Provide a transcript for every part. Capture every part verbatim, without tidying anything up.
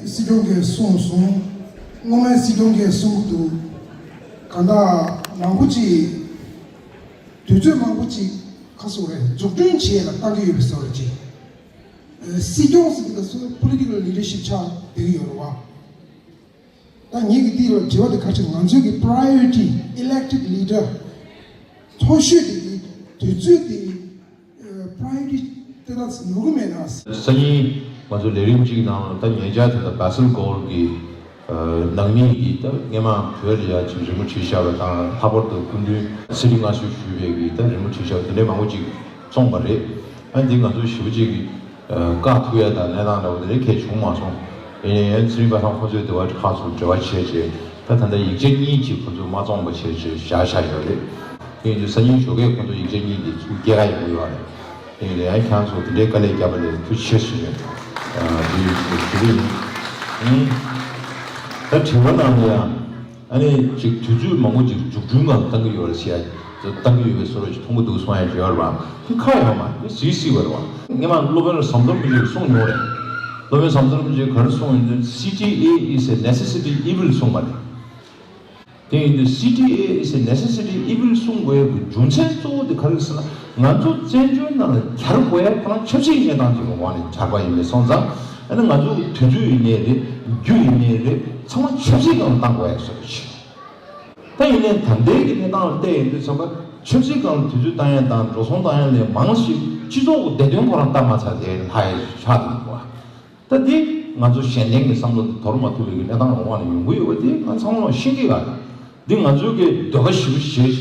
སྲིད་སྐྱོང་གིས་གསུངས་སོང་། སྔོན་མའི་སྲིད་སྐྱོང་གིས་གསུངས་འདུག་གང་ལྟར་མང་པོ་ཅིག་དུས་ཚོད་མང་པོ་ཅིག་ཁ་སོ་རེ་འཛུགས་སྐྲུན་བྱེད་ལ་བཏང་གི་ཡོད་པའི་བཟོ་འདྲ་ཅིག་སྲིད་སྐྱོང་ཟེར་དུས་སྐབས་སུ་political leadership ཆགས་བསྡད་ཀྱི་ཡོད་རེད་བ། ད་ངེད་ཀྱི་འདི་ལ་དྲི་བ་དེ་ག་ཅིག་ང་ཚོའི་གི་priority elected leader མཐོ་ཤོས་དེ་གི་དུས་ཚོད་དེ་priority དེ་ལ་ནོར་གི་མེད་ན། སང་ཉིན་ང་ཚོ་ལས་རིམ་གཅིག་ནང་ལ་ད་ཉེ་ཆར་དེ་ད་བྷ་སིལ་གྷོལ་གི་ནང་མི་གི་ད་སྔས་མ་བོད་ལ་ཡ་ཅིག་རི་མོ་བྲིས་བཞག་པ་དང་། ལྷག་པར་དུ་སྐུ་མདུན་ཚེ་རིང་མངའ་གསོལ་ཞུས་པའི་གི་ད་རི་མོ་བྲིས་བཞག་པ་དེ་འདྲའི་མང་པོ་ཅིག་བཙོངས་པ་རེད། ཨ་འདི་ང་ཚོ་ཞེ་པོ་ཅིག་གི་བཀག་ཐུབ་ཡ་དང་གནས་སྟངས་འདྲ་བོ་དེ་འདྲ་གལ་བྱུང་མ་སོང་། ཡིན་ནའི་ཚེ་རིང་པ་ལྷ་ཁོང་ཚོས་དེ་བ་ཁག་ཚུར་འབྲེལ་བ་བྱས་རྗེས་ད་ད་ལྟ་ཡིག་ཆ་གཉིས་ཅིག་ཁོང་ཚོས་མ་བཙོངས་པ་བྱས་རྗེས་བཞག་བཞག་ཡོད་རེད། དེ་ཡིན་དུས་སང་ཉིན་ཞོགས་ཀས་ཁོང་ཚོ་ཡིག་ཆ་གཉིས་དེ་ཚུར་སྐྱེལ་ག་ཡོང་གི་ཡོད་རེད། དེ་ཡིན་དུས་ཡང་ཁྱེད་རང་ཚོ་དེ་འདྲའི་དཀའ་ལས་བརྒྱབ་པ་ལས་ཐུགས་རྗེ་ཆེ་ཞུ་ཡོད། འདི་ཞུ་གི་ཡིན། ད་དྲི་བ་ནང་ལ་ཡང་། ཨ་ནི་ཅིག་དུས་ཚོད་མང་པོ་ཅིག་འཛུགས་སྐྲུན་སྒང་བཏང་གི་ཡོད་རེད་ཟེར་ཡ། བཏང་གི་ཡོད་པའི་བཟོ་འདྲ་ཅིག་མཐོང་གི་འདུག་གསུང་ཡ་ཅིག་ཡོད་རེད་བ། དེ་ཁག་ཡོད་མ་རེད། དེ་སྲིད་སྲིད་པ་རེད་བ། སྔས་མ་སློབ་དཔོན་ཟམ་གདོང་རིན་པོ་ཆེས་གསུངས་མྱོང་རེད། སློབ་དཔོན་ཟམ་གདོང་རིན་པོ་ཆེས་ག་རེ་གསུངས་ཡོད་འདུག C T A is a necessity evil གསུངས་པ་རེད། དེ་ཡིན་དུས་C T A is a necessity evil གསུང་དགོས་ཡག་གི་རྒྱུ་མཚན་གཙོ་བོ་དེ་ག་རེ་ཟེར་ན། ང་ཚོ་བཙན་བྱོལ་ནང་ལ་གྱར་དགོས་ཡག་ཁོ་རང་ཆབ་སྲིད་གནས་སྟངས་ཅིག་གི་འོག་ནས་གྱར་པ་ཡིན་པས་སོང་ཙང་། ཨ་ནི་ང་ཚོ་གི་དུས་ཚོད་ཡིན་ནའི་རེད། རྒྱུ་ཡིན་ནའི་རེད། ཚང་མ་ཆབ་སྲིད་སྒང་ལ་བཏང་དགོས་ཡག་བཟོ་འདྲ་ཞིག་ད་ཡིན་ནའི་ད་ལྟའི་གི་གནས་སྟངས་ལ་བལྟས་ཡོང་དུས་ཙམ་པ་ཆབ་སྲིད་སྒང་ལ་དུས་ཚོད་བཏང་ཡག་དང་འགྲོ་སོང་བཏང་ཡག་ལས་མང་ཞིག་སྤྱི་ཚོགས་ཀྱི་བདེ་དོན་ཁོ་རང་ལྟ་མ་ཚར་དེ་ལྷག་ཡག་ཆགས་འདུག་པ། ད་འདི་ང་ཚོ་གཞན་ལྡན་གྱི་བསམ་བློ་དེ་དོར་མ་ཐུབ་པའི་གནས་སྟངས་འོག་ནས་ཡོང་གི་ཡོད་པ་དེ་ང་ཚང་མ་ཤེས་ཀྱི་ཡོད་རེད། འདི་ང་ཚོའི་གི་འདོད་པ་ཞིབ་བྱས་བྱས་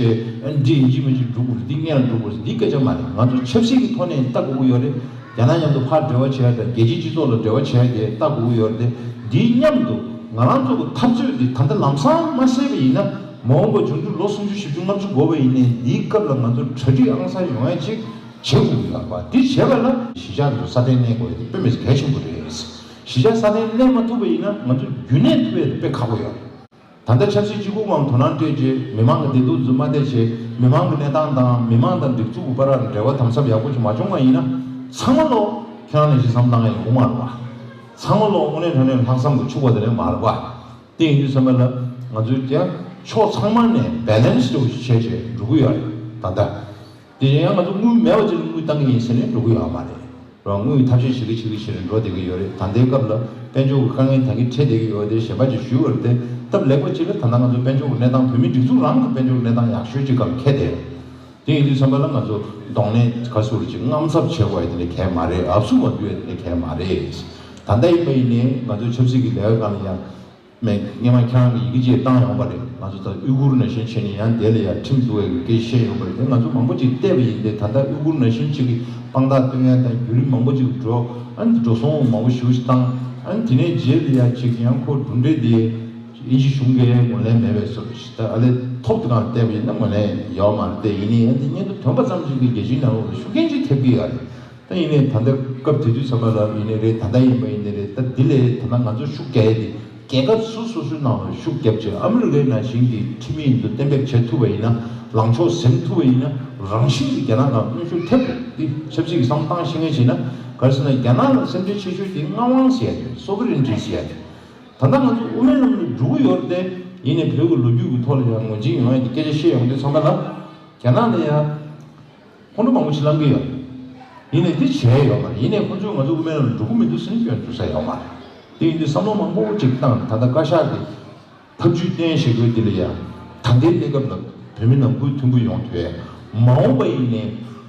འདི་ཡིན་གཅིག་མིན་གཅིག་འགྲོ་དགོས་རེད། འདི་སྔོན་ལ་འགྲོ་དགོས་རེད། འདི་སྐད་ཆ་མ་རེད། ང་ཚོ་ཆབ་སྲིད་ཀྱི་ཐོག་ནས་ལྟ་དགོས་ཀྱི་ཡོད་རེད། རྒྱ་ནག་མཉམ་དུ་ཕར་འབྲེལ་བ་བྱས་དང་རྒྱལ་སྤྱིའི་སྤྱི་ཚོགས་ལ་འབྲེལ་བ་བྱས་ཏེ་ལྟ་དགོས་ཀྱི་ཡོད་རེད་དེ། འདིའི་མཉམ་དུ་ང་རང་ཚོ་གི་འཐབ་རྩོད་འདི་ད་ལྟ་ལམ་སང་མ་སེལ་བ་ཡིན་ན། མ་འོངས་པ་འབྱུང་འགྱུར་ལོ་སུམ་ཅུ་བཞི་བཅུ་ལྔ་བཅུ་འགོར་བ་ཡིན་ནའི་འདིའི་སྐབས་ལ་ང་ཚོ་གྲ་སྒྲིག་ཨང་གསར་ཡོང་ཡ་ཅིག་བྱེད་དགོས་ཀྱི་ཡོད་པ། འདི་བྱེད་པ་ལ་གཞིས་ཆགས་ཚོ་སྲ་བརྟན་གནས་དགོས་ཡ་དེ་དཔེ་མི་སྲིད་གལ་ཆེན་པོ་རེད། གཞིས་ཆགས་སྲ་བརྟན་གནས་མ་ཐུབ་པ་ཡིན་ན་ང་ཚོ་རྒྱུན་གནས་ཐུབ་ཡ་དེ་དཔེ་ཁག་པོ་ཡོད་རེད། ད་ལྟ་ཆབ་སྲིད་སྤྱི་ཁོག་ངམ་དོ་སྣང་སྤྲད་རྗེས་མི་མང་གི་བདེ་སྡུག་ཚོ་མ་བལྟས་བྱས། མི་མང་གི་གནས་སྟངས་དང་མི་མང་དང་སྒྲིག་འཛུགས་ཀྱི་བར་ལ་འབྲེལ་བ་དམ་ཟབ་ཡག་པོ་ཞིག་མ་བྱུང་བ་ཡིན་ན། ཚང་མ་ལོ་ཁྱེད་རང་ནས་ཅིག་བསམ་བློ་བཏང་ཡ་ཡོང་མ་རེད་བ། ཚང་མ་ལོ་དངོས་གནས་དྲང་གནས་ལྷག་བསམ་གྱི་ཕྱུག་པ་དེ་འདྲ་མ་རེད་བ། དེ་ཡིན་དུས་ཙམ་པ་ལ་ང་ཚོས་ཀྱང་ཕྱོགས་ཚང་མ་ནས་བེ་ལན་སི་འདྲ་བོ་ཞིག་བྱས་བྱས་འགྲོ་གི་ཡོད་རེད་ད་ལྟ། དེ་ཡང་ང་ཚོ་དངུལ་མེད་པ་ཅིག་ལ་དངུལ་བཏང་གི་ཡིན་ཟེར་ནས་འགྲོ་གི་ཡོད་མ་རེད། རང་དངུལ་ཐབས་ཤེས་བྱེད་ཀྱི་བྱེད་ཀྱི་བྱེད་རེ་འགྲོ་བསྡད་ཀྱི་ཡོད་རེད། ད་ལྟའི་སྐབས་ལ་དཔལ་འབྱོར་གྱི་དཀའ་ངལ་ད་གིན་འཕྲད་བསྡད་ཀྱི་ཡོད་དེ་ཞེན་པ་ཅིག་ཞུ་བར་ཏེ། སྟབས་ལེགས་པ་ཅིག་ལ་ད་ལྟ་ང་ཚོ་དཔལ་འབྱོར་གྱི་གནས་སྟངས་བོད་མིའི་སྒྲིག་འཛུགས་རང་གི་དཔལ་འབྱོར་གནས་སྟངས་ཡག་ཤོས་ཅིག་སྒང་འཁེལ་ཏེ། དེ་ཡིན་དུས་ཙམ་པ་ལ་ང་ཚོ་གདོང་ལེན་ག་ཚོད་ཅིག་དངངས་འཚབ་བྱེད་དགོས་ཡ་དེ་འདྲ་གལ་མ་རེད། ཨབ་སུ་མ་འདུས་ཡ་དེ་འདྲ་གལ་མ་རེད། ད་ལྟ་ཡིན་པ་ཡིན་ནའི་ང་ཚོ་ཆབ་སྲིད་ཀྱི་ལས་ཀ་སྒང་ལ་ཡང་། མེད། སྔོན་མ་ཁྱེད་རང་གིས་ཡི་གེ་ཅིག་བཏང་ཡོང་བ་རེད། ང་ཚོ་ད་ཡུ་གུར་ནང་བཞིན་བྱས་ནས་ཡང་དེ་ལ་ཡང་ཁྲིམས་བསྡུ་བའི་སྐད་ཆ་བཤད་ཡོང་བ་རེད། དེ་ང་ཚོ་མང་པོ་ཅིག་བལྟས་པ་ཡིན་ཏེ། ད་ལྟ་ཡུ་གུར་ནང་བཞིན་ཅིག་གི་དཔང་རྟགས་སྟོན་ཡ་དང་བརྒྱུད་རིམ་མང་པོ་ཅིག་འགྲོ། ཨ་ནི་འགྲོ་སོང་མང་པོ་ཞེ་པོ་ཅིག་བཏང་། ཨ་ནི་དེ་ནས་རྗེས་ལ་ཡང་ཅིག་ཡང་ཁོ་གྲུབ་འབྲས་དེ་དབྱིན་ཇི་གཞུང་གིས་ངོས་ལེན་མེད་པའི་བཟོ་འདྲ་ཞིག་ད་ཨ་ལས་ཐོབ་དེ་གང་བལྟས་པ་ཡིན་ན་ངོས་ལེན་ཡོད་མ་རེད། དེ་ཡིན་ནའི་ཨ་ནི་དེ་སྙན་ཐོ་ཐོན་པ་ཙམ་ཞིག་གིས་རྒྱལ་སྤྱིའི་ནང་ལོགས་ལ་ཤུགས་རྐྱེན་ཅིག་ཐེབས་ཀྱི་ཡོད་རེད། ད་ཡིན་ནའི་ད་ལྟ་སྐབས་དེ་དུས་ཙམ་པ་ལ་ཡིན་ནའི་རེད། ད་ལྟ་ཡིན་པ་ཡིན་ནའི་རེད། ད་འདི་ལས་ད་ལྟ་ང་ཚོ་ཤུགས་རྒྱག་ཡས་དེ་རྒྱལ་ཁབ་སོ་སོ་སོའི་ནང་ལ་ཤུགས་རྒྱབ་བྱས། ཨ་མི་རི་ཀའི་ནང་བཞིན་གྱི་ཁྲིམས་ཡིག་འདི་གཏན་འབེབས་བྱེད་ཐུབ་པ་ཡིན་ན། ལངས་ཕྱོགས་ཟིན་ཐུབ་པ་ཡིན་ན། རང་བཞིན་གྱིས་རྒྱ་ནག་ནང་གནོན་ཤུགས་ཐེབས་འདུག་འདི་ཆབ་སྲིད་ཀྱི་བསམ་སྟངས་ཤེས་མཁན་བྱས་ན། ག་རེ་ཟེར་ན། རྒྱ་ནག་ལ་སེམས་ཁྲལ་ཆེ་ཤོས་དེ་མངའ་དབང་ཟེར་ཡ་དེ། སོ་ཝེ་རེན་ཊི་ཟེར་ཡ་དེ། ད་ལྟ་ང་ཚོ་དབུ་མའི་ལམ་ལ་འགྲོ་གི་ཡོད་རེད་དེ། ཡིན་ནའི་བོད་ཀྱི་ལོ་རྒྱུས་ཀྱི་ཐོག་ལ་ཡང་ངོས་འཛིན་ཡོང་ཡ་དེ་སྐད་ཆ་བཤད་ཡོང་དུས་ཙམ་པ་ལ། རྒྱ་ནག་ལ་ཡང་ཁོང་ཁྲོ་མང་པོ་ཞིག་ལངས་ཀྱི་ཡོད་རེད། ཡིན་ནའི་དེ་བྱས་ཡོད་མ་རེད། ཡིན་ནའི་ཁོང་ཚོས་ང་ཚོ་དབུ་མའི་ལམ་འགྲོ་གི་མི་འདུག་ཟེར་ནས་སྐྱོན་འཛུགས་ས་ཡོད་མ་རེད། དེ་ཡིན་དུས་བསམ་བློ་མང་པོ་ཅིག་བཏང་། ད་ལྟ་བཀའ་ཤག་གི་ཐབས་ཇུས་བསྟན་བཞག་ཡོད་དེ་ལ་ཡང་། ད་ལྟའི་གནས་སྐབས་ལ་བོད་མི་ནང་ཁུལ་མཐུན་པོ་ཡོང་ཐུབ་ཡ། མ་འོངས་པ་ཡིན་ནའི་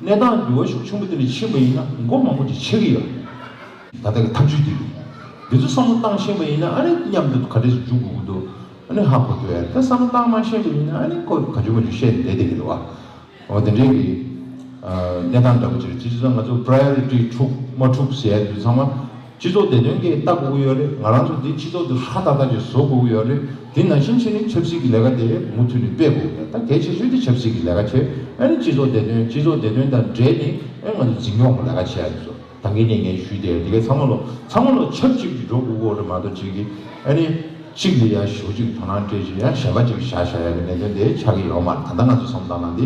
གནས་སྟངས་འགྱུར་བ་ཤུགས་ཆེན་པོ་དེ་འདྲ་ཕྱིན་པ་ཡིན་ན་མགོ་མང་པོ་ཅིག་ཆགས་ཀྱི་ཡོད་རེད། ད་ལྟ་གི་ཐབས་ཇུས་དེ་གི་འདི་ཚོ་བསམ་བློ་བཏང་ཤེས་པ་ཡིན་ན། ཨ་ནི་མཉམ་དུ་ག་འདྲས་སེ་འཇུག་དགོས་ཀྱི་འདུག་ཨ་ནི་ཧ་གོ་ཐུབ་ཡ་རེད། ད་བསམ་བློ་བཏང་མ་ཤེས་པ་ཡིན་ན་ཨ་ནི་ཁོ་ག་འཇུ་མ་འཇུ་བཤད་ནས་བསྡད་བསྡད་ཀྱི་རེད་བ། འོ་དེ་འདྲའི་གི་ཨ་གནས་སྟངས་འདྲ་པོ་ཅིག་རེད། སྤྱི་ཚོགས་ང་ཚོ་པྲ་ཡོ་རི་ཊི་འཁྲུག་མ་འཁྲུག་ཟེར་ཡ་དེ་ཚང་མ་སྤྱི་ཚོགས་བདེ་དོན་གྱིས་ལྟ་དགོས་ཀྱི་ཡོད་རེད། ང་རང་ཚོ་འདི་སྤྱི་ཚོགས་འདི་ཧྲ་ཏག་ཏག་ཅིག་བཟོ་དགོས་ཀྱི་ཡོད་རེད། དེ་ནང་བཞིན་བྱས་ནས་ཆབ་སྲིད་ཀྱི་ལས་ཀ་དེ་མུ་མཐུད་ནས་སྤེལ་དགོས་ཀྱི་ཡོད། ད་གལ་ཆེ་ཤོས་དེ་ཆབ་སྲིད་ཀྱི་ལས་ཀ་བྱེད། ཨ་ནི་སྤྱི་ཚོགས་བདེ་དོན། སྤྱི་ཚོགས་བདེ་དོན་དང་འབྲེལ་ནས་ཨ་ནི་ང་ཚོ་འཛིན་སྐྱོང་གི་ལས་ཀ་བྱེད་ཡ་དེ་ཚོ། ད་གིན་ནས་ངས་ཞུས་ཏེ། དེ་གའི་ཚང་མ་ལོ་ཚང་མ་ལོ་ཆབས་ཅིག་ཏུ་འགྲོ་དགོས་ཀྱི་ཡོད་རེད་མ་གཏོགས། གཅིག་གིས་ཨ་ནི་གཅིག་ལ་ཡ་ཞེ་པོ་ཅིག་དོ་སྣང་སྤྲད་བྱས་ཡ་གཞན་པ་ཅིག་བཞག་བཞག་ཡ་གི་གནད་དོན་དེ་ཆགས་ཀྱི་ཡོད་མ་རེད། ད་ལྟ་ང་ཚོ་བསམ་བློ་བཏང་ན་འདི་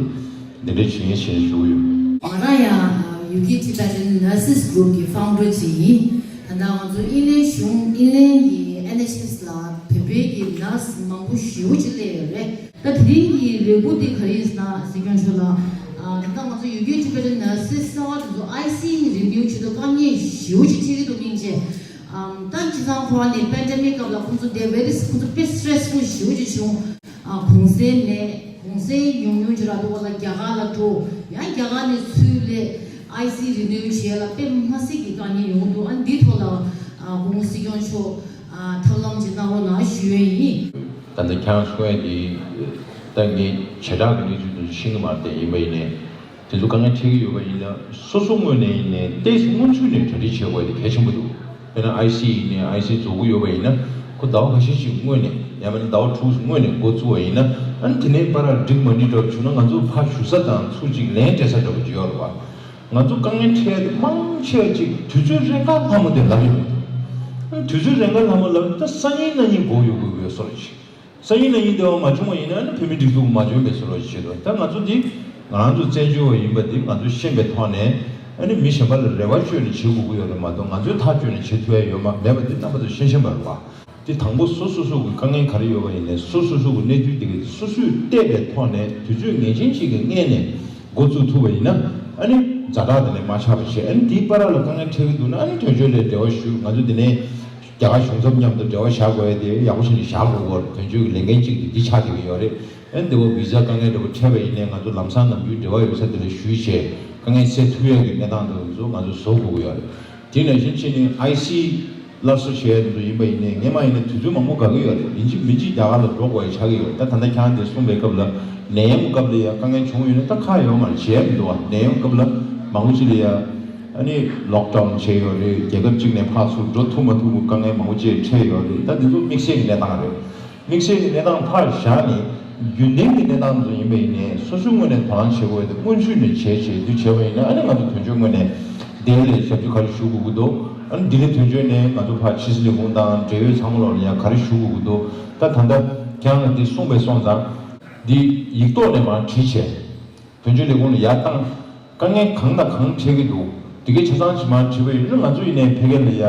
འདི་འདྲ་བྱེད་ཡིན་ཞེས་ཞུ་གི་ཡོད། ང་རང་ཡང་ཡུ་ཀེ་ཊི་བྷེ་ཊན་ནར་སི་སི་གུ་རུབ་ཀྱི་ཕའུན་ཌར་ཅིག་ཡིན། ད་ལྟ་ང་ཚོ་ཨིན་ལན་གཞུང་ཨིན་ལན་གྱི་ཨེན་ཨེཆ་ཨེས་ལ་བོད་པའི་གི་ནར་སི་མང་པོ་ཞེ་པོ་ཅིག་སླེབས་ཡོད་རེད། ད་དེ་རིང་གི་ལས་འགུལ་འདི་ག་རེ་ཡིན་ཟེར་ན་སྲིད་སྐྱོང་མཆོག་ལ་ཨ་ད་ལྟ་ང་ཚོ་ཡུ་ཀེ་ཊི་བེ་ཊན་ནར་སི་གསར་པ་དེ་ཚོ་ཨའི་སི་རི་ནིའུ་བྱེད་དུས་དཀའ་ངལ་ཞེ་པོ་ཅིག་འཕྲད་ཀྱི་འདུག་སྙིང་རྗེ། ཨམ་ད་བྱས་ཙང་ཁོ་རང་ནི་པེན་ཌེ་མིག་སྐབས་ལ་ཁོང་ཚོ་དེ་ཝེ་རི་ཁོང་ཚོ་དཔེ་སི་ཊེ་རེ་སི་ཕུལ་ཞེ་པོ་ཅིག་བྱུང་། ཨ་གུང་སེང་མེད། གུང་སེང་ཉུང་ཉུང་ཅིག་རག་འདུག་པ་ལ་རྒྱ་གར་ལ་འགྲོ། ཡང་རྒྱ་གར་ནས་ཚུར་སླེབས། ཨའི་སི་རི་ནིའུ་བྱས་ལ་དཔེ་མི་སྲིད་ཀྱི་དཀའ་ངལ་ཡོང་འདུག་ཨ་འདི་ཐོག་ལ་ཨ་སྐུ་ངོ་སྲིད་སྐྱོང་མཆོག་ཨ་ཐབས་ལམ་ཅིག་གནང་རོགས་གནང་ཞུ་ཡས་ཡིན། ད་ལྟ་ཁྱེད་རང་གསུང་ཡས་དེ་ད་ངས་བྱེ་བྲག་གི་གནས་ཚུལ་དེ་ཚོ་ཤེས་ཀྱི་མ་རེད་དེ། ཡིན་པ་ཡིན་ནའི་དེ་ཚོ་དཀའ་ངལ་འཕྲད་ཀྱི་ཡོད་པ་ཡིན་ན་སོ་སོ་ངོས་ནས་ཡིན་ནའི་ཏོག་ཙམ་སྔོན་ཚུད་ནས་གྲ་སྒྲིག་བྱེད་དགོས་དེ་གལ་ཆེན་པོ་འདུག་དཔེར་ན་ཨའི་སི་ཡིན་ནའི་ཨའི་སི་རྫོགས་ཀྱི་ཡོད་པ་ཡིན་ན་ཁོ་ཟླ་བ་ཁ་ཤས་ཤིག་སྔོན་ནས་ཡང་མིན་ན་ཟླ་བ་དྲུག་སྔོན་ནས་འགོ་བཙུགས་པ་ཡིན་ན་ཨ་ནི་དེ་ནས་བར་འགྲིག་མ་འགྲིག་འདྲ་བ་བྱུང་ན་ང་ཚོ་ཕར་བཞུགས་ས་དང་ཚུར་ཅིག་ལན་སྤྲད་ས་འདྲ་བོ་ཅིག་ཡོད་རེད་བ། ང་ཚོ་དཀའ་ངལ་འཕྲད་ཡ་དེ་མང་ཆེ་བ་ཅིག་དུས་ཚོད་རན་ཁ་ལྷ་མོ་དེ་ལབ་ཡོང་གི་འདུག་དུས་ཚོད་རན་ཁ་ལྷ་མོ་ལབ་ད་སང་ཉིན་གནངས་ཉིན་འགོར་ཡོང་གི་ཡོད་བཟོ་འདྲ་ཅིག་སང་ཉིན་གནངས་ཉིན་དེ་བ་མ་བྱུང་བ་ཡིན་ན་ཨ་ནི་བོད་མིའི་སྒྲིག་འཛུགས་མ་འཇོན་པའི་བཟོ་འདྲ་ཅིག་བྱེད་འདུག་ད་ང་ཚོ་འདི་ང་རང་ཚོ་བཙན་བྱོལ་བ་ཡིན་པ་འདི་ང་ཚོ་ཤེས་པའི་ཐོག་ནས་ཨ་ནི་མི་གཞན་པ་ལ་རེ་བ་བཅོལ་ནས་བྱེད་དགོས་ཀྱི་ཡོད་རེད་མ་གཏོགས་ང་ཚོས་ཐག་བཅད་ནས་བྱེད་ཐུབ་ཡ་ཡོད་མ་མེད་པ་འདི་རྣམ་པ་ཚོས་ཤེས་བཞིན་པ་རེད་བ། དེ་དང་པོ་སོ་སོ་སོ་གི་དཀའ་ངལ་ག་རེ་ཡོད་པ་ཡིན་ནའི་སོ་སོ་སོ་སོ་གི་གནས་ཚུལ་དེ་ག་སོ་སོས་བལྟས་པའི་ཐོག་ནས་དུས་ཚོད་ངེས་ཅན་ཞིག་གི་སྔོན་ནས་འགོ་བཙུགས་ཐུབ་པ་ཡིན་ན་ཨ་ནི་ཛ་དྲག་དེ་ནས་མ་ཆགས་པ་བྱས། ཨ་ནི་དེའི་བར་ལ་དཀའ་ངལ་འཕྲད་ཀྱི་འདུག་ན་ཨ་ནི་དོན་གཅོད་ལ་འབྲེལ་བ་ཞུ། ང་ཚོ་དེ་ནས་རྒྱ་གར་གཞུང་ཚབ་མཉམ་དུ་འབྲེལ་བ་བཞག་དགོས་ཡ་དེ་ཡག་པོ་ཞིག་ནས་བཞག་དགོས་སྐོར་དོན་གཅོད་ཀྱི་ལས་འགན་གཅིག་དེ་འདི་ཆགས་བསྡད་ཀྱི་ཡོད་རེད། ཨ་ནི་དེ་བ་བི་ཟ་དཀའ་ངལ་འདྲ་པོ་འཕྲད་པ་ཡིན་ནའི་ང་ཚོ་ལམ་སང་ནམ་རྒྱུན་འབྲེལ་བ་ཡོད་ས་དེ་ལ་ཞུས་བྱས་དཀའ་ངལ་སེལ་ཐུབ་ཡ་གི་གནས་སྟངས་དེ་ཚོ་ང་ཚོ་བཟོ་དགོས་ཀྱི་ཡོད་རེད། དེ་ནང་བཞིན་ཕྱིན་ནས་ཨའི་སི་སླར་གསོ་བྱས་ཡ་དེ་ཚོ་ཡིན་པ་ཡིན་ནའི་སྔས་མ་ཡིན་ན་དུས་ཚོད་མང་པོ་འགོར་གྱི་ཡོད་རེད། ཡིན་གཅིག་མིན་གཅིག་རྒྱ་གར་ལ་འགྲོ་དགོས་ཡ་ཆགས་ཀྱི་ཡོད་རེད། ད་ད་ལྟ་ཁྱེད་རང་དེ་གསུངས་པའི་སྐབས་ལ་ནད་ཡམས་སྐབས་ལ་ཡ་དཀའ་ངལ་བྱུང་ཡོད་ན་ད་ཁག་ཡོད་མ་རེད། བྱས་མི་འདུག་བ། ནད་ཡམས་སྐབས་ལ་མང་པོ་ཅིག་ལ་ཡ་ཨ་ནི་ལོག་ཌའུན་བྱས་ཡོད་རེད། རྒྱལ་ཁབ་གཅིག་ནས་ཕར་ཚུར་འགྲོ་ཐུབ་མ་ཐུབ་ཀྱི་དཀའ་ངལ་མང་པོ་ཅིག་འཕྲད་ཡོད་རེད། ད་འདི་ཚོ་དམིགས་བསལ་གྱི་གནས་སྟངས་རེད། དམིགས་བསལ་གྱི་གནས་སྟངས་ཕར་བཞག་ནས་རྒྱུན་ལྡན་གྱི་གནས་སྟངས་ཚོ་ཡིན་པ་ཡིན་ནའི་སོ་སོའི་ངོས་ནས་དོ་སྣང་བྱེད་དགོས་ཡ་དེ་སྔོན་ཚུད་ནས་བྱས་བྱས་དུས་བྱས་པ་ཡིན་ན་ཨ་ནི་ང་ཚོ་དོན་གཅོད་ངོས་ནས་དེ་ལས་ཞབས་ཞུ་ག་རེ་ཞུ་དགོས་ཀྱི་འདུག་ཨ་ནི་དེ་ལས་དོན་གཅོད་ནས་ང་ཚོ་ཕར་ཕྱི་སྲིད་ལས་ཁུངས་དང་འབྲེལ་ཡོད་ཚང་མ་ལོག་ལ་ཡང་ག་རེ་ཞུ་དགོས་ཀྱི་འདུག་ད་ད་ལྟ་ཁྱེད་རང་གིས་འདི་གསུངས་པས་སོང་ཙང་འདི་ཡིག་ཐོག་ནས་མར་བྲིས་བྱས། དོན་གཅོད་ལས་ཁུངས་ལ་ཡར་བཏང་། དཀའ་ངལ་གང་དང་གང་འཕྲད་ཀྱི་འདུག་དེ་གའི་ཆ་ཚང་ཇི་མ་དྲིས་པ་ཡིན་ན་ང་ཚོ་ཡིན་ནའི་ཕ་གི་ལ་ཡ་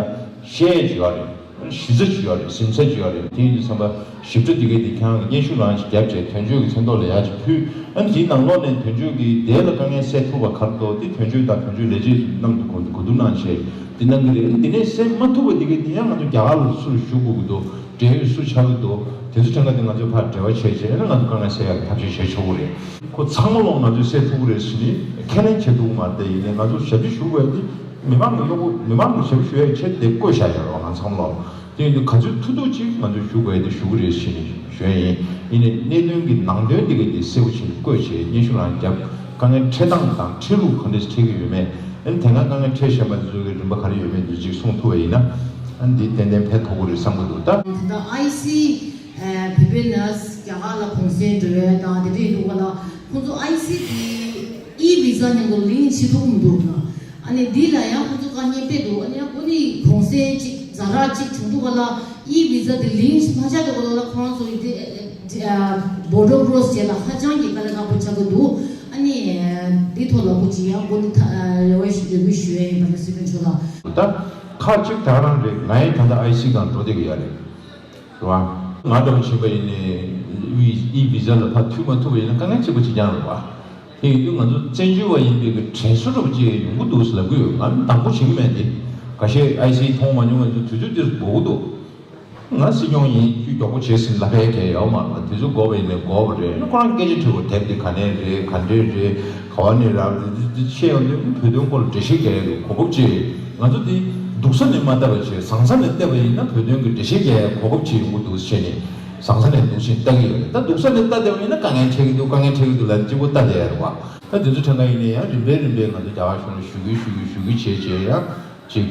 བཤད་ཡ་ཅིག་ཡོད་རེད། གཞི་རྩ་ཅིག་ཡོད་རེད། ཟིན་ས་ཅིག་ཡོད་རེད། དེ་ཡིན་དུས་ཙམ་པ་ཞིབ་ཕྲ་དེ་གའི་དེ་ཁྱེད་རང་གི་སྙན་ཞུ་རང་ཞིག་བརྒྱབ་བྱས་དོན་གཅོད་ཀྱི་མཚན་ཐོག་ལ་ཡ་ཅིག་ཕུལ། ཨ་ནི་དེའི་ནང་ལོགས་ནས་དོན་གཅོད་ཀྱིས་དེ་ལ་དཀའ་ངལ་སེལ་ཐུབ་པ་ག་རེ་འདུག་དེ་དོན་གཅོད་དང་དོན་གཅོད་ལས་བྱེད་ཚོ་མཉམ་དུ་གོ་གོ་བསྡུར་གནང་བྱས་དེ་གནང་གི་རེད། ཨ་ནི་དེ་ནས་སེལ་མ་ཐུབ་པ་དེ་གའི་དེ་ཡང་ང་ཚོ་རྒྱ་གར་ལ་སུ་ལ་ཞུ་དགོས་ཀྱི་འདུག་འབྲེལ་ཡོད་སུ་ཆགས་ཀྱི་འདུག་དེ་ཚོ་དྲན་ག་དེ་ང་ཚོས་ཕར་འབྲེལ་བ་བྱས་བྱས་ན་ང་ཚོ་དཀའ་ངལ་སེལ་ཡག་གི་ཐབས་ཤེས་བྱེད་ཆོག་གི་རེད། ཁོ་ཚང་མ་ལོག་ང་ཚོས་སེལ་ཐུབ་ཀྱི་རེད་ཟེར་ནས་ཁས་ལེན་བྱེད་ཐུབ་ཀྱི་མ་རེད། དེ་ཡིན་ནའི་ང་ཚོ་ཞབས་ཕྱི་ཞུ་དགོས་ཡ་དེ་མི་མང་གི་གཡོག་པོ་མི་མང་གི་ཞབས་ཕྱི་ཞུ་ཡ་ཆེད་དེ་བསྐོས་བཞག་ཡོད་རེད་བ། ང་ཚང་མ་ལོག་དེ་ཡིན་དུས་ག་ཚོད་ཐུབ་ཐུབ་ཅིག་ང་ཚོས་ཞུ་དགོས་ཡ་དེ་ཞུ་གི་རེད་ཟེར་ནས་ཞུ་ཡ་ཡིན། ཡིན་ནའི་གནད་དོན་གྱི་ནང་དོན་དེ་ག་དེ་གསལ་པོ་བྱས་ནས་བཀོད་བྱས་སྙན་ཞུ་རང་བརྒྱབ། དཀའ་ངལ་འཕྲད་སྟངས་དང་འཕྲད་ལུགས་ག་འདྲས་འཕྲད་ཀྱི་ཡོད་མེད། ཨ་ནི་དེ་སྔ་དཀའ་ངལ་འཕྲད་བཞིན་པ་དེ་ཚོ་གི་རིམ་པ་ག་རེ་ཡོད་མེད་དེ་ཅིག་གསུངས་ཐུབ་པ་ཡིན་ན། ཨ་ནི་འདི་ཏན་ཏན་ཕན་ཐོགས་ཀྱི་རེད་བསམ་གྱི་འདུག་ད་ད་ལྟ་ཨའི་སི་བོད་པའི་ནར་སི་རྒྱ་གར་ལ་གུང་སེང་འགྲོ་ཡ་དང་དེ་འདྲ་ཡིན་འདུག་ག་ལ། ཁོང་ཚོ་ཨའི་སི་དེ་ཨི་བི་ཟ་མཉམ་དུ་ལིང་ཀི་བྱེད་ཐུབ་ཀྱི་མི་འདུག་ཨ་ནི་འདི་ལ་ཡང་ཁོང་ཚོ་དཀའ་ངལ་དཔེ་འདུག་ཨ་ནི་ཡང་ཁོ་ནི་གུང་སེང་གཅིག་ཛ་དྲག་གཅིག་བྱུང་འདུག་ག་ལ། ཨི་བི་ཟ་དེ་ལིང་ཀི་མ་བྱས་འདུག་ག་ལ། ཁོང་ཚོ་ཡི་དེ་བོ་ཌར་ཀོ་རོ་སི་བྱས་ལ་ཧ་ཅང་གི་དཀའ་ལས་ཁག་པོ་ཆགས་ཀྱི་འདུག་ཨ་ནི་འདི་ཐོག་ལ་ཁོ་ཅི་ཡང་ཁོ་ནི་ཐ་རེ་བ་ཞུ་རེ་སྐུལ་ཞུ་ཡ་ཡིན་པ་ལ་སྲིད་སྐྱོང་མཆོག་ལ། ད་ཁག་ཅིག་ད་རང་རེད། ང་ཡི་ད་ལྟ་ཨའི་སི་སྒང་འགྲོ་བསྡད་ཀྱི་ཡ་རེད། རེད་བ། ང་འདྲ་པོ་བྱས་པ་ཡིན་ནའི་ཨི་བི་ཟ་ལ་ཕར་མཐུད་མ་ཐུབ་པ་ཡིན་ན་དཀའ་ངལ་ཆེན་པོ་ཅིག་རྐྱང་རེད་བ། དེ་ཡིན་དུས་ང་ཚོ་བཙན་བྱོལ་བ་ཡིན་པའི་གི་དྲན་གསོ་འདྲ་པོ་ཅིག་ཡོང་གི་འདུག་ཟེར་ལབ་ཀྱི་ཡོད། ང་དང་པོ་བྱེད་ཀྱི་མེད་དེ། ཁ་ཤས་ཨའི་སི་མཐོང་མ་མྱོང་བ་ཚོ་དུས་ཚོད་དེར་འགོར་གི་འདུག་ང་སྲིད་སྐྱོང་ཡིན། ཁྱོད་མགྱོགས་པོ་བྱེད་ཟེར་ལབ་ཡ་གང་ཡང་ཡོད་མ་རེད། དུས་ཚོད་འགོར་བ་ཡིན་ནའི་འགོར་བ་རེད། ཁོ་རང་སྐད་ཆ་དྲི་བ་དེབ་དེ་ག་ནས་རེད། ག་འདྲས་རེད། ག་བ་ནས་རག་རེད། འདི་འདི་བཤད་ཡོང་དུས་བོད་དོན་སྐོར་ལ་འགྲེལ་བཤད་རྒྱག་ཡ་གོ་སྐབས་ཅིག་ང་ཚོ་འདི་སྡུག་ས་ནས་མ་བལྟས་པ་བྱས་བཟང་ས་ནས་བལྟས་པ་ཡིན་ན་བོད་དོན་གྱི་འགྲེལ་བཤད་རྒྱག་ཡ་གོ་སྐབས་ཅིག་ཡོང་གི་འདུག་ཟེར་ནས་བཟང་ས་ནས་སྡུག་ཅིག་ལྟ་གི་ཡོད་རེད། ད་སྡུག་ས་ནས་ལྟ་བསྡད་པ་ཡིན་ན་དཀའ་ངལ་འཕྲད་ཀྱི་འདུག་དཀའ་ངལ་འཕྲད་ཀྱི་འདུག་ལབ་གཅིག་པོ་ལྟ་བསྡད་ཡ་རེད་བ། ད་དེ་ཚོ་དྲན་ག་ཡིན་ནའི་ཡང་རིམ་པས་རིམ་པས་ང་ཚོ་རྒྱ་གར་གཞུང་ལ་ཞུ་སྐུལ་ཞུ་སྐུལ་ཞུ་སྐུལ་བྱས་བྱས་ཡང་ཅིག་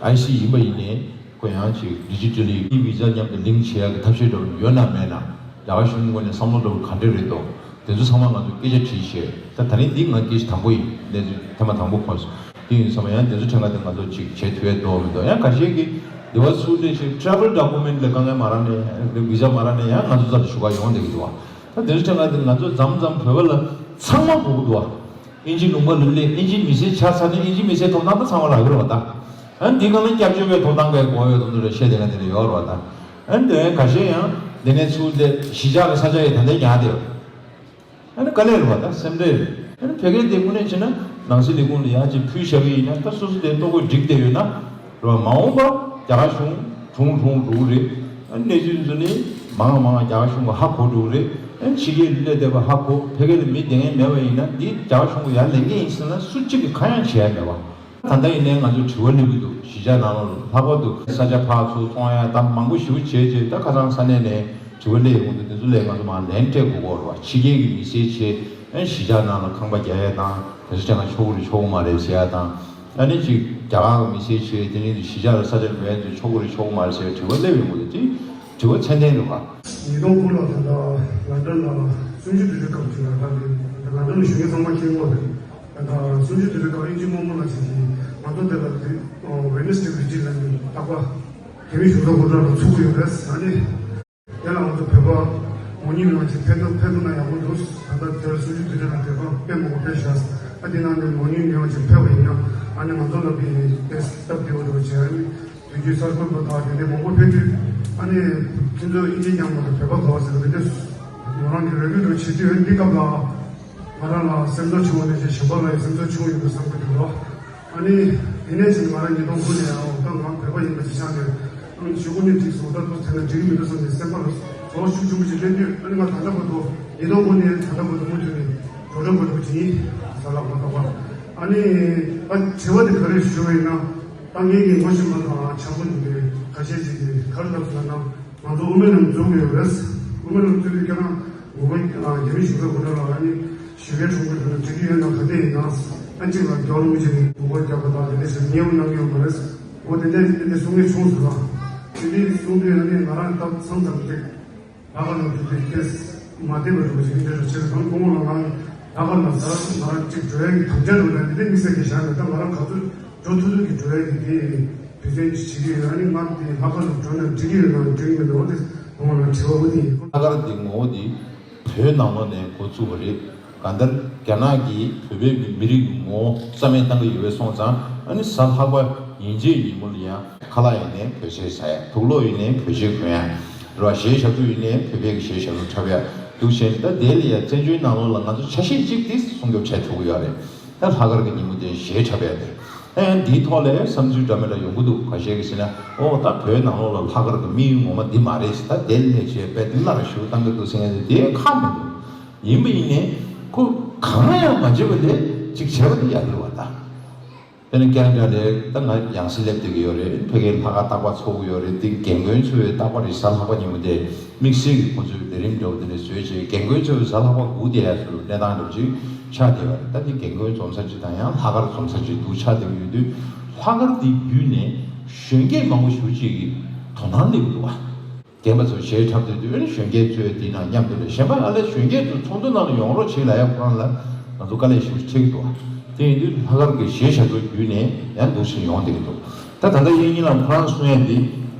ཨའི་སི་ཡིན་པ་ཡིན་ནའི། ཁོ་ཡང་ཅིག་ཌི་ཇི་ཊལ་ལི་ཨི་བི་ཟ་མཉམ་དུ་ལིང་ཀི་བྱེད་ཡག་གི་ཐབས་ཤེས་འདྲ་བོ་ཡོད་ན་མེད་ན། རྒྱ་གར་གཞུང་ངོས་ནས་བསམ་བློ་འདྲ་བོ་ག་འདྲ་རེད་འདུག་དེ་ཚོ་ཚང་མ་ང་ཚོ་སྐད་ཆ་དྲིས་བྱས། ད་ད་རིང་འདི་ང་སྐད་ཆ་དང་པོ་ཡིན། གནས་ཚུལ་ཐེངས་མ་དང་པོ་གོ་སོང་། དེ་ཡིན་ཙང་ཡང་དེ་ཚོ་ཁྲིམས་ཁང་དེ་ང་ཚོ་ཅིག་བྱེད་ཐུབ་ཡག་འདུག་མི་འདུག་ཡང་ཁ་ཤས་ཀྱིས་འདི་བ་ཚུར་སླེབས་ཤིག་ཊེ་རེ་ཝལ་ཌོ་ཀུ་མེན་ཊི་ལ་དཀའ་ངལ་མ་རག་ནས་བི་ཟ་མ་རག་ནས་ཡང་ང་ཚོ་རྩ་དུ་ཞུ་ག་ཡོང་བསྡད་ཀྱི་འདུག་བ། ད་དེ་ཚོ་ཁྲིམས་ཁང་དེ་ང་ཚོ་མཚམས་མཚམས་བོད་པ་ལ་ཚང་མ་དགོས་ཀྱི་འདུག་བ། ཨིན་ཇི་ལུང་པ་ལ་སླེབས་ཨིན་ཇི་མི་སེར་ཆགས་ཚར་ནས་ཨིན་ཇི་མི་སེར་ཐོབ་ཐང་ད་ཚང་མ་ལག་ཡོད་རེད་བ་ད། ཨ་འདི་ག་ལ་སྐྱབས་བཅོལ་བའི་ཐོབ་ཐང་གི་དགོས་ཡོད་དུ་འདུག་ལ་བཤད་དེ་ན་དེ་འདྲ་ཡོད་རེད་བ་ད། ཨ་འདི་ཁ་ཤས་ཡང་འདི་ནས་ཚུར་དེ་གཞིས་ཆགས་ཀྱི་ས་ཆ་ཡི་ད་ལྟའི་ཉག་དེ་ཡོད། ཨ་ནི་དཀའ་ལས་རེད་བ་ད་སེམས་ཁྲལ་རེད། ཨ་ནི་བོད་སྐད་དེ་དངོས་གནས་བྱས་ན་ནང་སྲིད་ལས་ཁུངས་ལ་ཡར་ཅིག་ཕུལ་བཞག་གི་ཡིན་ན་ད་སོ་སོ་དེ་ལྟོ་གོས་འགྲིག་བསྡད་ཡོད་ན་རེད་བ། མ་འོངས་པ་རྒྱ་གར་གཞུང་གྲུང་གྲུང་འགྲོ་གི་རེད། ཨ་ནི་གནས་ཚུལ་ཚོ་ནི་མང་མང་རྒྱ་གར་གཞུང་གི་ཧ་གོ་འགྲོ་གི་རེད། ཨ་ནི་ཕྱི་རྒྱལ་ལ་སླེབས་བསྡད་པ་ཧ་གོ་བོད་སྐད་ལ་མི་བདེན་མཁན་མེད་པ་ཡིན་ན་འདི་རྒྱ་གར་གཞུང་གི་ཡར་ལེན་གྱི་ཡིན་ཟེར་ན་སུ་གཅིག་གིས་ཁ་ཡང་བྱས་མེད་བ། ད་ལྟ་ཡིན་ནའི་ང་ཚོ་དྲི་བ་སླེབས་ཀྱི་འདུག་གཞིས་ཆགས་ནང་ལ་ལྷག་པར་དུ་ས་ཆ་ཕར་ཚུར་བཙོང་ཡ་ད་མང་པོ་ཞེ་པོ་བྱས་རྗེས་ད་ཁ་སང་ས་གནས་ནས་དྲི་བ་སླེབས་ཡོང་དུས་དེ་ཚོ་ལས་ང་ཚོ་མར་ལན་སྤྲད་དགོས་ཀྱི་རེད་བ། ཕྱི་རྒྱལ་གྱི་མི་སེར་བྱས་ཨ་གཞིས་ཆགས་ནང་ལ་ཁང་པ་རྒྱག་ཡ་དང་དེ་ཚོ་བྱས་ན་ཆོག་གི་རེད་ཆོག་གི་མ་རེད་ཟེར་ཡ་དང་། ཨ་ནི་ཅིག་རྒྱ་གར་གྱི་མི་སེར་བྱས་དེ་ནས་གཞིས་ཆགས་ལ་ས་ཆ་ལེན་ཡ་དེ་ཆོག་གི་རེད་ཆོག་གི་མ་རེད་ཟེར་བའི་དྲི་བ་སླེབས་ཡོང་གི་འདུག་དེ་དྲི་བ་ཚད་ལྡན་རེད་བ། ཉིས་སྟོང་དགུ་ལ་ད་ལྟ་ལན་ཌན་ལ་གསུམ་བཅུ་དུས་དྲན་སྐབས་ཅིག་ལ་ད་ལན་ཌན་ལ་བཞུགས་མཁན་ཚང་མ་མཁྱེན་གྱི་རེད། ད་ལྟ་གསུམ་བཅུ་དུས་དྲན་སྐབས་དབྱིན་ཇི་རྨོ་མོ་ལགས་ཀྱིས་ང་ཚོ་འདི་ལ་དེ་ཝེ་ནེ་སི་ཌེ་བི་ཇི་ལབ་ནས་རྟག་པར་རྒྱ་མི་གཞུང་ཚབ་དབུ་ཁྲིད་ལ་ཚུགས་ཀྱི་ཡོད་རེད། ཨ་ནི་དེ་ལ་ང་ཚོ་བོད་པ་ངོ་རྙིང་མི་མང་ཅིག་ཕེབས་ཐུབ་ཕེབས་ཐུབ་ན་ཡག་པོ་འདུག་ད་ལྟ་དེར་གསུམ་བཅུ་དུས་དྲན་ལ་དེ་ག་དཔེ་མང་པོ་ཕེབས་ཤག་ཨ་དེ་ནང་ནས་ངོ་རྙིང་མི་མང་ཅིག་ཕེབས་པ་ཡིན་ན་ཨ་ནི་ང་ཚོ་ལ་དཔེ་སྟབས་བདེ་བོ་འདུག་བྱས། ཨ་ནི་དུས་རྒྱུན་གསར་འགོད་པ་དང་དེ་འདྲའི་མང་པོ་ཕེབས་དུས་ཨ་ནི་ཁྱེད་ཚོ་དབྱིན་ཇི་སྙན་མོ་དང་བོད་པ་ག་བ་ཟེར་བ་དེ་འདྲ་ངོ་རང་གི་རེ་སྐུལ་འདྲ་བྱེད་དུས་འདི་སྐབས་ལ་ང་རང་ལ་སེམས་ཚོར་ཆུང་བ་ནས་ཅིག་གཞན་པ་ལ་ཡང་སེམས་ཚོར་ཆུང་ཡོད་པའི་བསམ་གྱི་འདུག་ལ། ཨ་ནི་དེ་ནས་ཅིག་ང་རང་ཉིས་སྟོང་དགུ་ནས་ཨོ་ད་ང་བོད་པ་ཡིན་པ་ཅིག་ཆགས་ནས་ཨ་ནི་ཞུ་སྒོ་ནས་འགྲིག་སོང་ད་དུ་དེ་ན་འགྲིག་གི་མི་འདུག་བསམ་ནས་སེམས་པ་ལ་ཚོར་ཤུགས་ཆེན་པོ་ཅིག་སླེབས་དུས་ཨ་ནི་ང་ད་ལྟ་བར་དུ་ཉིས་སྟོང་དགུ་ནས་ད་ལྟ་བར་དུ་མུ་མཐུད་ནས་བགྲོ་གླེང་བར་འགྲོ་གི་ཡིན། ཟ་ལག་མ་གཏོགས་པ། ཨ་ནི་ད་དྲི་བ་དེ་ག་རེ་ཞུ་བ་ཡིན་ན། ད་ངེད་ཀྱི་ངོ་ཤེས་པ་དང་ཆ་ཚང་གི་ཁ་ཤས་ཅིག་གིས་ག་རེ་ལབ་སོང་ན། ང་ཚོ་དབུ་མའི་ལམ་འཛུགས་ཀྱི་ཡོད་རེད། དབུ་མའི་ལམ་འཛུགས་དུས་ཁྱེད་རང་ངོ་རྒོལ་རྒྱ་མི་གཞུང་ཚབ་དབུ་ཁྲིད་ལ་ཨ་ནི་ཞི་བའི་གྲོས་འགོ་དེ་འགྲིག་གི་ཡོད་ན་ག་འདྲ་ཡིན་ན། ཨ་གཅིག་ལ་རྒྱལ་བ་རིན་པོ་ཆེ་ནས་ངོ་རྒོལ་རྒྱག་པ་དང་དེ་འདྲ་ཞིག་ཉེས་པོ་གནང་གི་ཡོད་མ་རེད། འོ་དེ་འདྲ་དེ་འདྲ་གསུང་གི་བྱུང་ཟེར་བ། དེ་འདྲ་གསུང་དུས་ཨ་ནི་ང་རང་སྟབས་མཚམས་ཙམ་དེ། ལྷག་དཀར་ནང་དུ་དེ་ཁེས་མ་བསྡད་པ་རུ་ཞིག་འདྲ་རུ་ཆེ་བའི་དང་ཁོང་ལ་ང་ལྷག་དཀར་ལ་ཟ་ང་རང་གཅིག་འགྲོ་ཡ་གི་དམ་བཅའ་རུ་ལ་འདི་འདྲ་དམིགས་བསལ་གྱི་བཞག་ནས་ད་ང་རང་ག་ཚོད་འགྲོ་ཐུབ་ཐུབ་ཀྱི་འགྲོ་ཡ་གི་དེ་དུས་ཚོད་ཅིག་བྱེད་ཀྱི་ཡོད། ཨ་ནི་ང་དེ་ལྷག་དཀར་ལ་འགྲོ་ན་འགྲིག་གི་ཡོད་ན་འགྲིག་གི་མི་འདུག་དེ་ཁོང་ལ་དྲི་བ་འོ་དེ་ཡིན། ལྷག་དཀར་དེ་ངོ་བོ་དེ་བོད་ནང་ལོགས་ནས་འགོ་བཙུགས་པ་རེད། གང་ལྟར་རྒྱ་ནག་གིས་བོད་པའི་མི་རིགས་ཀྱི་ངོ་བོ་རྩ་མེད་བཏང་གི་ཡོད་པའི་སོང་ཙང་ཨ་ནི་གཟའ་ལྷག་པ་ཡིན་གཅིག་ཡིན་མོ་ལ་ཡང་ཁ་ལག་ཡིན་ནའི་བོད་ཆས་ཟ་ཡ། དུག་ལོག་ཡིན་ནའི་བོད་ཆས་གོན་ཡ། རེད་བ། གཞས་ཞབས་བྲོ་ཡིན་ནའི་བོད་པའི་གི་གཞས་ཞབས་བྲོ་འཁྲབ་ཡ་འདུག་བྱས་ནས་ད་དེ་ལ་ཡང་བཙན་བྱོལ་ནང་ལོགས་ལ་ང་ཚོ་ཆ་ཤས་གཅིག་དེ་སྲུང་སྐྱོབ་བྱས་ཐུབ་ཀྱི་ཡོད་རེད། ད་ལྷག་དཀར་གྱི་ཉིན་མོ་དེ་གཞས་འཁྲབ་ཡ་དེ་ད་ཡང་འདིའི་ཐོག་ལ་བསམ་ཚུལ་འདྲ་མི་འདྲ་ཡོང་གི་འདུག་ག་ཤས་ཀྱིས་ཟེར་ན་ཨོ་ད་བོད་ནང་ལོགས་ལ་ལྷག་དཀར་གྱི་དམིགས་ཡུལ་ངོ་མ་འདི་མ་རེད་ཟེར། ད་དེ་ལས་བྱས་དཔེ་དེ་སླར་ཞུ་བཏང་གི་འདུག་ཟེར་མཁན་དེ་དེ་ཁག་མི་འདུག་ཡིན་པ་ཡིན་ནའི་ཁོ་གང་ཡང་མ་བྱེད་པ་ལས་ཅིག་བྱས་པ་དེ་ཡག་གི་རེད་བ་ད། དཔེར་ན་ཀན་ཌ་ལའི་ད་ང་ཡང་སེ་སླེབས་བསྡད་ཀྱི་ཡོད་རེད། ཕ་གིའི་ལྷག་དཀར་རྟག་པར་ཚོགས་ཀྱི་ཡོད་རེད། འདི་རྒན་རྒོན་ཚོའི་རྟག་པར་རེད། གཟའ་ལྷག་པ་ཉིན་མོ་དེ་དམིགས་བསལ་གྱི་ཁོ་ཚོས་ལས་རིམ་འདྲ་བོ་དེ་འདྲ་བཟོས་བྱས་རྒན་རྒོན་ཚོའི་གཟའ་ལྷག་པ་སྒུག་བསྡད་ཡ་ཚོ་གནས་སྟངས་འདྲ་བོ་ཅིག་ཆགས་བསྡད་ཡོད་རེད། ད་འདི་རྒན་རྒོན་འཛོམས་ས་ཅིག་དང་ཡང་ལྷག་དཀར་འཛོམས་ས་ཅིག་འདུག་ཆགས་བསྡད་ཀྱི་ཡོད་དུས་ལྷག་དཀར་འདི་བརྒྱུད་ནས་གཞོན་སྐྱེས་མང་པོ་ཞེ་པོ་ཅིག་གི་དོ་སྣང་སླེབས་ཀྱི་འདུག་བ། རྒན་པ་ཚོ་གཞས་འཁྲབ་སྡོད་དུས་ཨ་ནི་གཞོན་སྐྱེས་ཚོས་དེའི་ནང་མཉམ་དུ་ལ་གཞན་པ་ཨ་ལས་གཞོན་སྐྱེས་ཚོ་ཚོགས་འདུ་ནང་ལ་ཡོང་རོགས་བྱེད་ལབ་ཡ་ཁོ་རང་ལ་ང་ཚོ་དཀའ་ལས་ཞེ་པོ་ཅིག་འཕྲད་ཀྱི་འདུག་དེ་ཡིན་དུས་ལྷག་དཀར་གྱི་གཞས་ཞབས་བྲོ་བརྒྱུད་ནས་ཡང་འདུག་སེ་ཡོང་བསྡད་ཀྱི་འདུག་ད་ད་ལྟ་དབྱིག་གཉེན་ལགས་ཁོ་རང་གསུང་ཡ་འདི་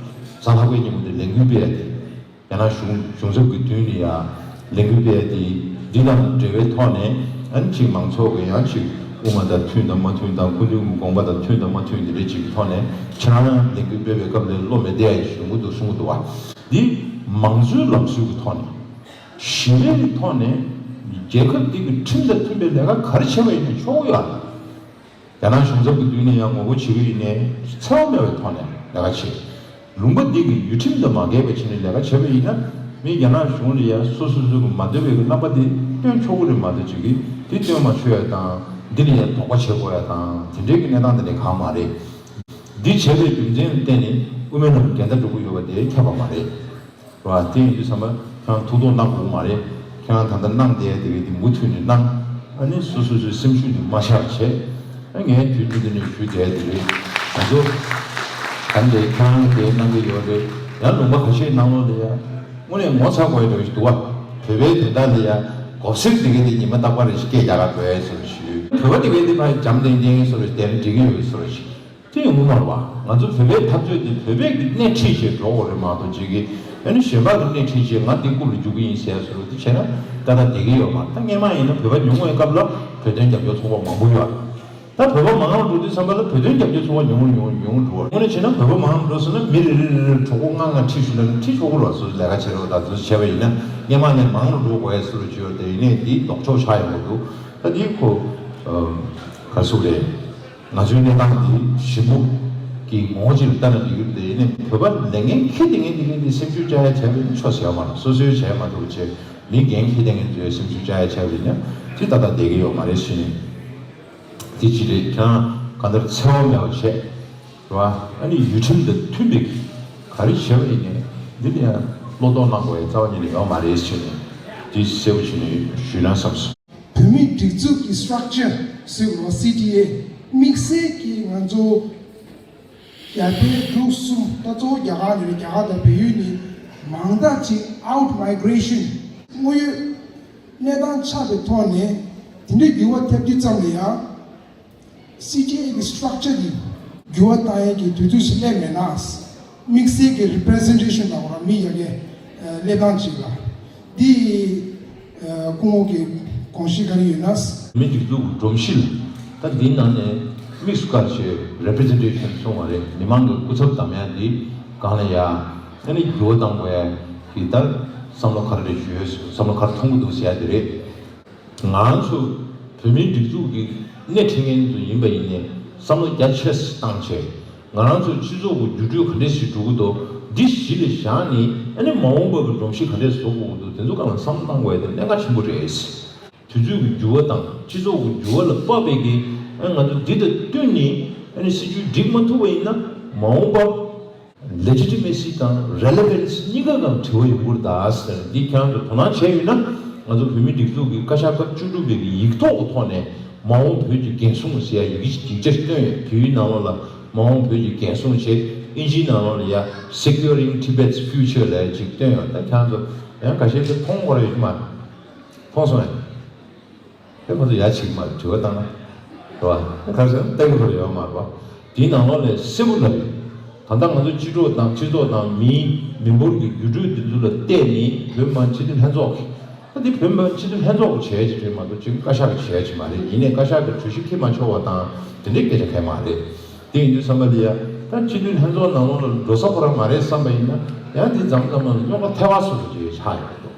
གཟའ་ལྷག་པའི་ཉིན་མོ་འདི་ལས་འགུལ་སྤེལ་ཡ་དེ་རྒྱ་ནག་གཞུང་གཞུང་ཚབ་ཀྱི་མདུན་ནས་ཡ་ལས་འགུལ་སྤེལ་ཡ་དེ་འདི་དང་འབྲེལ་བའི་ཐོག་ནས་ཨ་ནི་གཅིག་མང་ཚོགས་ཀྱི་ཡང་གཅིག་དབུ་མ་དང་མཐུན་དང་མ་མཐུན་དང་སྐུ་མདུན་གྱི་དགོངས་པ་དང་མཐུན་དང་མ་མཐུན་འདི་འདྲ་གཅིག་གི་ཐོག་ནས་ཁྱེད་རང་ལས་འགུལ་སྤེལ་བའི་སྐབས་ལ་བློ་མི་བདེ་ཡ་ཞིག་ཡོང་གི་འདུག་གསུང་གི་འདུག་བ། འདི་མང་གཙོའི་ལམ་སྲོལ་གྱི་ཐོག་ནས་ཞི་བའི་ཐོག་ནས་རྒྱལ་ཁབ་འདི་གི་ཁྲིམས་དང་མཐུན་པའི་ལས་ཀ་ག་རེ་བྱས་པ་ཡིན་ནའི་ཆོག་གི་ཡོད་རེད། རྒྱ་ནག་གཞུང་ཚབ་ཀྱི་མདུན་ནས་ཡང་ངོ་རྒོལ་བྱེད་ཀྱི་ཡིན་ནའི་འཚེ་བ་མེད་པའི་ཐོག་ནས་ལས་ཀ་བྱེད། ལུང་པ་འདི་གི་ཡུལ་ཁྲིམས་དང་མ་འགལ་བའི་ཆ་ནས་ལས་ཀ་བྱས་པ་ཡིན་ན་མི་རྒྱ་ནག་གཞུང་ལ་ཡང་སོ་སོ་སོ་གི་མ་འདོད་པའི་རྣམ་པ་འདི་སྟོན་ཆོག་གི་རེད་མ་གཏོགས་ཅིག་གིས་འདི་སྟོན་མ་ཆོག་ཡ་དང་འདི་ལ་ཡང་དོགས་པ་བྱེད་དགོས་ཡ་དང་དེ་འདྲའི་གི་གནས་སྟངས་དེ་འདྲ་གང་མ་རེད། འདི་བྱས་པའི་རྒྱུ་མཚན་ལ་བརྟེན་ནས་དབུ་མའི་ལམ་འགལ་ཟླ་འགྲོ་གི་ཡོད་པ་དེ་ཁྱབ་པ་མ་རེད། རེད་བ། དེ་ཡིན་དུས་ཙམ་པ་ཁྱེད་རང་ཐུགས་དོགས་གནང་དགོས་མ་རེད། ཁྱེད་རང་ད་ལྟ་གནང་བསྡད་དེ་གའི་དེ་མུ་མཐུད་ནས་གནང་། ཨ་ནི་སོ་སོ་སོའི་སེམས་ཤུགས་དེ་མ་ཆག་བྱས། ཨ་ངས་དུས་ཚོད་འདི་ནས་ཞུས་བསྡད་དེ་རེད། ང་ཚོ་ད་འདི་ཁྱེད་རང་གིས་དེ་གནང་གི་ཡོད་རེད། ཡང་ལུང་པ་ཁ་ཤས་ནང་ལོགས་ལ་ཡ་དངོས་གནས་ངོ་ཚ་དགོས་ཡ་འདྲ་བོ་ཞིག་འདུག་བ། བོད་པའི་དོན་དག་ལ་ཡ་གོ་སྲིད་དེ་གའི་དེ་ཉི་མ་རྟག་པར་རེ་ཞིག་སྐད་རྒྱག་ག་འགྲོ་ཡ་བཟོ་འདྲ་ཞིག་བོད་པ་དེ་གའི་དེ་ཕར་འཇམ་ཐིང་ཐིང་བཟོ་འདྲ་ཞིག་བསྡད་ན་འགྲིག་གི་ཡོད་བཟོ་འདྲ་ཞིག་དེ་ཡོང་གི་མ་རེད་བ། ང་ཚོ་བོད་པའི་འཐབ་རྩོད་དེ་བོད་པའི་གི་སྣེ་ཁྲིད་བྱས་འགྲོ་དགོས་རེད་མ་གཏོགས་ཅིག་གི་ཨ་ནི་གཞན་པ་གི་སྣེ་ཁྲིད་བྱས་ང་འདི་རྐུབ་ལ་རྒྱུག་གི་ཡིན་ཟེར་བཟོ་འདྲ་དེ་བྱས་ན་ཏག་ཏག་བསྡད་ཀྱི་ཡོད་མ་རེད། ད་སྔོན་མ་ཡིན་ན་བོད་པ་ཉུང་བའི་སྐབས་ལ་བོད་དོན་རྒྱབ་སྐྱོར་ཚོགས་པ་མང་པོ་ཡོད་རེད། ད་ ད་བོད་པ་མང་རུ་འགྲོ་དུས་ཙམ་པ་ལ་བོད་དོན་རྒྱབ་སྐྱོར་ཚོགས་པ་ཉུང་རུ་ཉུང་རུ་ཉུང་རུ་འགྲོ་བ། དངོས་གནས་བྱས་ན་བོད་པ་མང་རུ་འགྲོ་སོང་ན་མི་རེ་རེ་རེ་རེར་གྲོད་ཁོག་ལྔ་ལྔ་ཁྲིད་ཞུ་ན་ཁྲིད་ཆོག་གི་རེད་བ། སོ་སོ་ལས་ཀ་བྱེད་རོགས་དང་དེ་ཚོ་བྱས་པ་ཡིན་ན་སྔོན་མ་ནས་མང་རུ་འགྲོ་དགོས་ཡ་སུ་རུ་བརྗོད་དེ་ཡིན་ནའི་འདི་ལྡོག་ཕྱོགས་ཆགས་ཡོང་གི་འདུག་ད་འདི་ཁོ་ག་སུ་རེད། ང་ཚོའི་གནས་སྟངས་འདི་ཞིབ་པོ་གི་ངོ་བོ་ཅིག་ལ་ལྟ་ན་འགྲིག་གི་རེད། དེ་ཡིན་ནའི་བོད་པ་ལས་འགན་འཁྱེར་བསྡད་མཁན་འདི་གའི་འདི་སེམས་ཤུགས་བཅག་ཡ་བྱས་པ་ཡིན་ན་ཆོག་ཟེར་ཡ་མ་རེད། སོ་སོའི་བྱས་མ་ཐུབ་བྱས་མི་འགན་འཁྱེར་བསྡད་མཁན་ཚོའི་སེམས་ཤུགས་བཅག་ཡ་བྱས་པ་ཡིན་ན་དེ་ཏག་ཏག་བསྡད་ཀྱི་ཡོད་མ་རེད་ཟེར་ནས། དེ་ཅི་རེད། ཁྱེད་རང་གང་ལྟར་འཚེ་བ་མེད་པ་བྱས་རེད་བ། ཨ་ནི་ཡུལ་ཁྲིམས་དང་མཐུན་པའི་ག་རེ་བྱས་པ་ཡིན་ནའི་འདི་ལ་ཡང་བློ་དོགས་གནང་དགོས་ཡ་རྩ་བ་ཉིད་ནས་ཡོད་མ་རེད་ཟེར་ནས་འདི་གསལ་པོ་བྱས་ནས་ཞུས་ན་བསམ་སོང་། བོད་མིའི་སྒྲིག་འཛུགས་ཀྱི་structure ཟེར་བ་སི་ཊི་ཨེ་དམིགས་བསལ་གྱིས་ང་ཚོ་རྒྱ་བལ་འབྲུག་གསུམ་ད་གཙོ་བོ་རྒྱ་གར་ནས་རེད། རྒྱ་གར་དང་བལ་ཡུལ་ནས་མང་དག་ཅིག་out migration དངོས་ཡོད་གནས་སྟངས་ཆགས་པའི་ཐོག་ནས་དེ་འདྲའི་འགྱུར་བ་ཐེབས་དུས་ཙམ་ལ་ཡང་སི་ཊི་ཨེ་གི་structure དེ་འགྱུར་བ་གཏང་ཡས་ཀྱི་དུས་ཚོད་ཞིག་སླེབས་མེད་ན། དམིགས་བསལ་གྱི་representation དང་རང་མི་ཡ་གའི་སླེབས་སྟངས་ཅིག་ལ་འདི་སྐུ་ངོ་གི་དགོངས་གཞི་ག་རེ་ཡོད་ན། མི་སྒྲིག་འཛུགས་ཀྱི་སྒྲོམ་གཞི་ལ་ད་འདིའི་ནང་ནས་དམིགས་སུ་བཀར་བྱས་representation གསུངས་པ་རེད། མི་མང་གི་སྐུ་ཚབ་བདམས་ཡ་འདི་གང་ལ་ཡ་ཨ་ནི་འགྱུར་བ་གཏང་དགོས་ཡ་གི་ད་བསམ་བློ་ག་རེ་ཞུ་ཡོད། བསམ་བློ་ག་རེ་མཐོང་གི་འདུག་ཟེར་ཡ་དེ་རེད། ང་ཚོ་བོད་མིའི་སྒྲིག་འཛུགས་ཀྱི་སྣེ་ཁྲིད་མཁན་ཚོ་ཡིན་པ་ཡིན་ནའི་བསམ་བློ་རྒྱ་ཆེ་ཙམ་བཏང་བྱས། ང་རང་ཚོའི་སྤྱི་ཚོགས་ཀྱི་འགྱུར་འགྲོས་ག་འདྲས་ཞིག་འགྲོ་གི་འདུག་འདི་གཞི་ལ་བཞག་ནས་ཨ་ནི་མ་འོངས་པ་གི་སྒྲོམ་གཞི་ག་འདྲས་བཟོ་དགོས་ཀྱི་འདུག་དེ་ཚོ་སྒང་ལ་བསམ་བློ་གཏང་དགོས་ཡ་དེ་གནད་འགག་ཆེན་པོ་རེད། དུས་ཚོད་ཀྱི་འགྱུར་བ་དང་སྤྱི་ཚོགས་ཀྱི་འགྱུར་བ་ལ་དཔག་པའི་གི་ཨ་ང་ཚོ་འདི་དང་བསྟུན་ནས་ཨ་ནི་སྲིད་ཇུས་སྒྲིག་མ་ཐུབ་པ་ཡིན་ན་མ་འོངས་པ། Legitimacy དང་relevance གཉིས་ཀ་སྒང་དྲི་བ་ཡོང་གི་རེད་ད་ཟེར། འདི་ཁྱེད་རང་ཚོ་དོ་སྣང་བྱས་ཡོད་ན་ང་ཚོ་བོད་མིའི་སྒྲིག་འཛུགས་ཀྱི་བཀའ་ཤག་སྐབས་བཅུ་དྲུག་པའི་ཡིག་ཐོག་གི་ཐོག་ནས་མ་འོངས་བོད་ཀྱི་རྒྱལ་སྲུང་ཟེར་ཡ་ཡི་གེ་ཡིག་ཆ་ཞིག་བཏོན་ཡོད། བོད་ཡིག་ནང་ལོགས་ལ་མ་འོངས་བོད་ཀྱི་རྒྱལ་སྲུང་བྱེད། ཨིན་ཇིའི་ནང་ལོགས་ལ་ཡ་Securing Tibet's Future ལབ་ཡ་ཅིག་བཏོན་ཡོད། ད་ཁྱེད་རང་ཚོ་ཡང་ཁ་ཤས་ཀྱིས་མཐོང་དགོས་རེད་ཤི་མ། མཐོང་སོང་ངས། དེ་ཁོ་ཚོ་ཡ་ཆིག་མ་དྲི་བ་བཏང་ན། རེད་བ། ག་རེ་ཟེར་ན་ལྟ་གི་ཁོ་རེ་ཡོད་མ་རེད་བ། དེའི་ནང་ལོགས་ལས་གསལ་པོ་ལབ་ཡོད། ད་ལྟ་ང་ཚོ་སྤྱི་ཚོགས་དང་སྤྱི་ཚོགས་དང་མིའི་མི་འབོར་གྱི་འགྱུར་འགྲོས་འདི་ཚོ་ལ་བལྟས་ནས་བོད་མི་མང་སྤྱི་འཐུས་ལྷན་ཚོགས་ཀྱིས། ད་འདི་བོད་མི་མང་སྤྱི་འཐུས་ལྷན་ཚོགས་ཀྱིས་བྱས་ཀྱི་རེད་མ་གཏོགས་ཅིག་བཀའ་ཤག་གིས་བྱས་ཀྱི་མ་རེད། ཡིན་ནའི་བཀའ་ཤག་གིས་གྲོས་གཞི་འཁྱེར་མ་ཆོག་པ་དང་དེ་འདྲའི་སྐད་ཆ་གང་ཡང་མ་རེད། དེ་ཡིན་དུས་བསམ་པ་ལ་ཡ། ད་སྤྱི་འཐུས་ལྷན་ཚོགས་ནང་ལོགས་ལ་འགྲོ་ས་ཁོ་རང་མ་རེད་བསམ་པ་ཡིན་ན་ཡང་འདི་མཚམས་མཚམས་ལ་རྙོག་དྲ་ཐལ་བ་སོ་སོ་ཅིག་ཆགས་ཡོང་གི་འདུག་